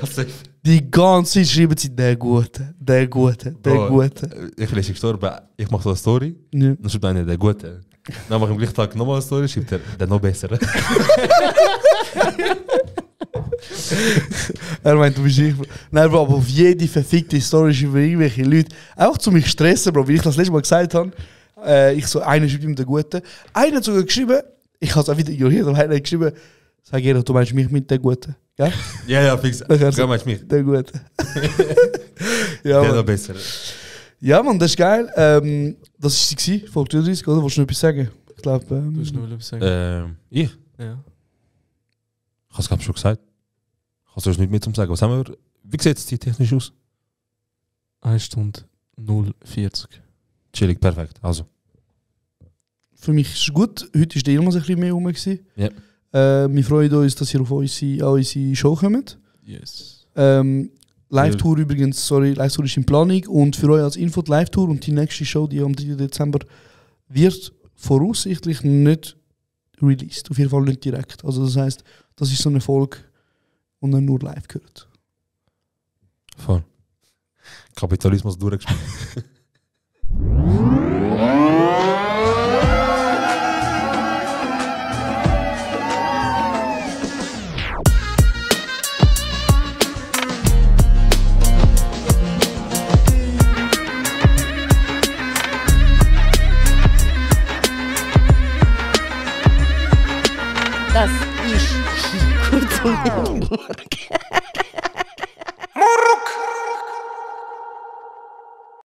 Die ganze Zeit schreiben sie, der Gute, der Gute, der Bro, Gute. Ich lese gestorben, ich mache so eine Story, ja. Dann schreibt einer, der Gute. Dann mache ich am gleichen Tag nochmal eine Story, schreibt er, der noch bessere. Er meint, du bist nicht... Nein, Bro, aber auf jede verfickte Story schreiben irgendwelche Leute, auch zu mich stressen, Bro, wie ich das letzte Mal gesagt habe. Einer schreibt ihm der Gute. Einer hat sogar geschrieben, ich habe es auch wieder ignoriert, aber einer hat geschrieben, sag jeder, du meinst mich mit der Gute. Ja? Ja, fix. Du meinst mich. Der Gute. Ja, der noch besser. Ja, Mann, das ist geil. Das war sie, Folge 33, oder? Wolltest du noch etwas sagen? Ich glaube... Du hast noch etwas sagen. Ich? Ja. Ich habe es glaube schon gesagt. Hast du nicht mehr zum sagen? Was haben wir... Wie sieht es technisch aus? 1 Stunde 0,40. Chillig, perfekt. Also. Für mich ist es gut. Heute war der Ilmas ein bisschen mehr rum. Ja. Wir freuen uns, dass ihr auf unsere Show kommt. Yes. Live-Tour übrigens, Live-Tour ist in Planung. Und für euch als Info die Live-Tour und die nächste Show, die am 3. Dezember, wird voraussichtlich nicht released. Auf jeden Fall nicht direkt. Also das heisst, das ist so eine Folge, die man nur live gehört. Voll. Kapitalismus durchgespielt. Das ist kurz und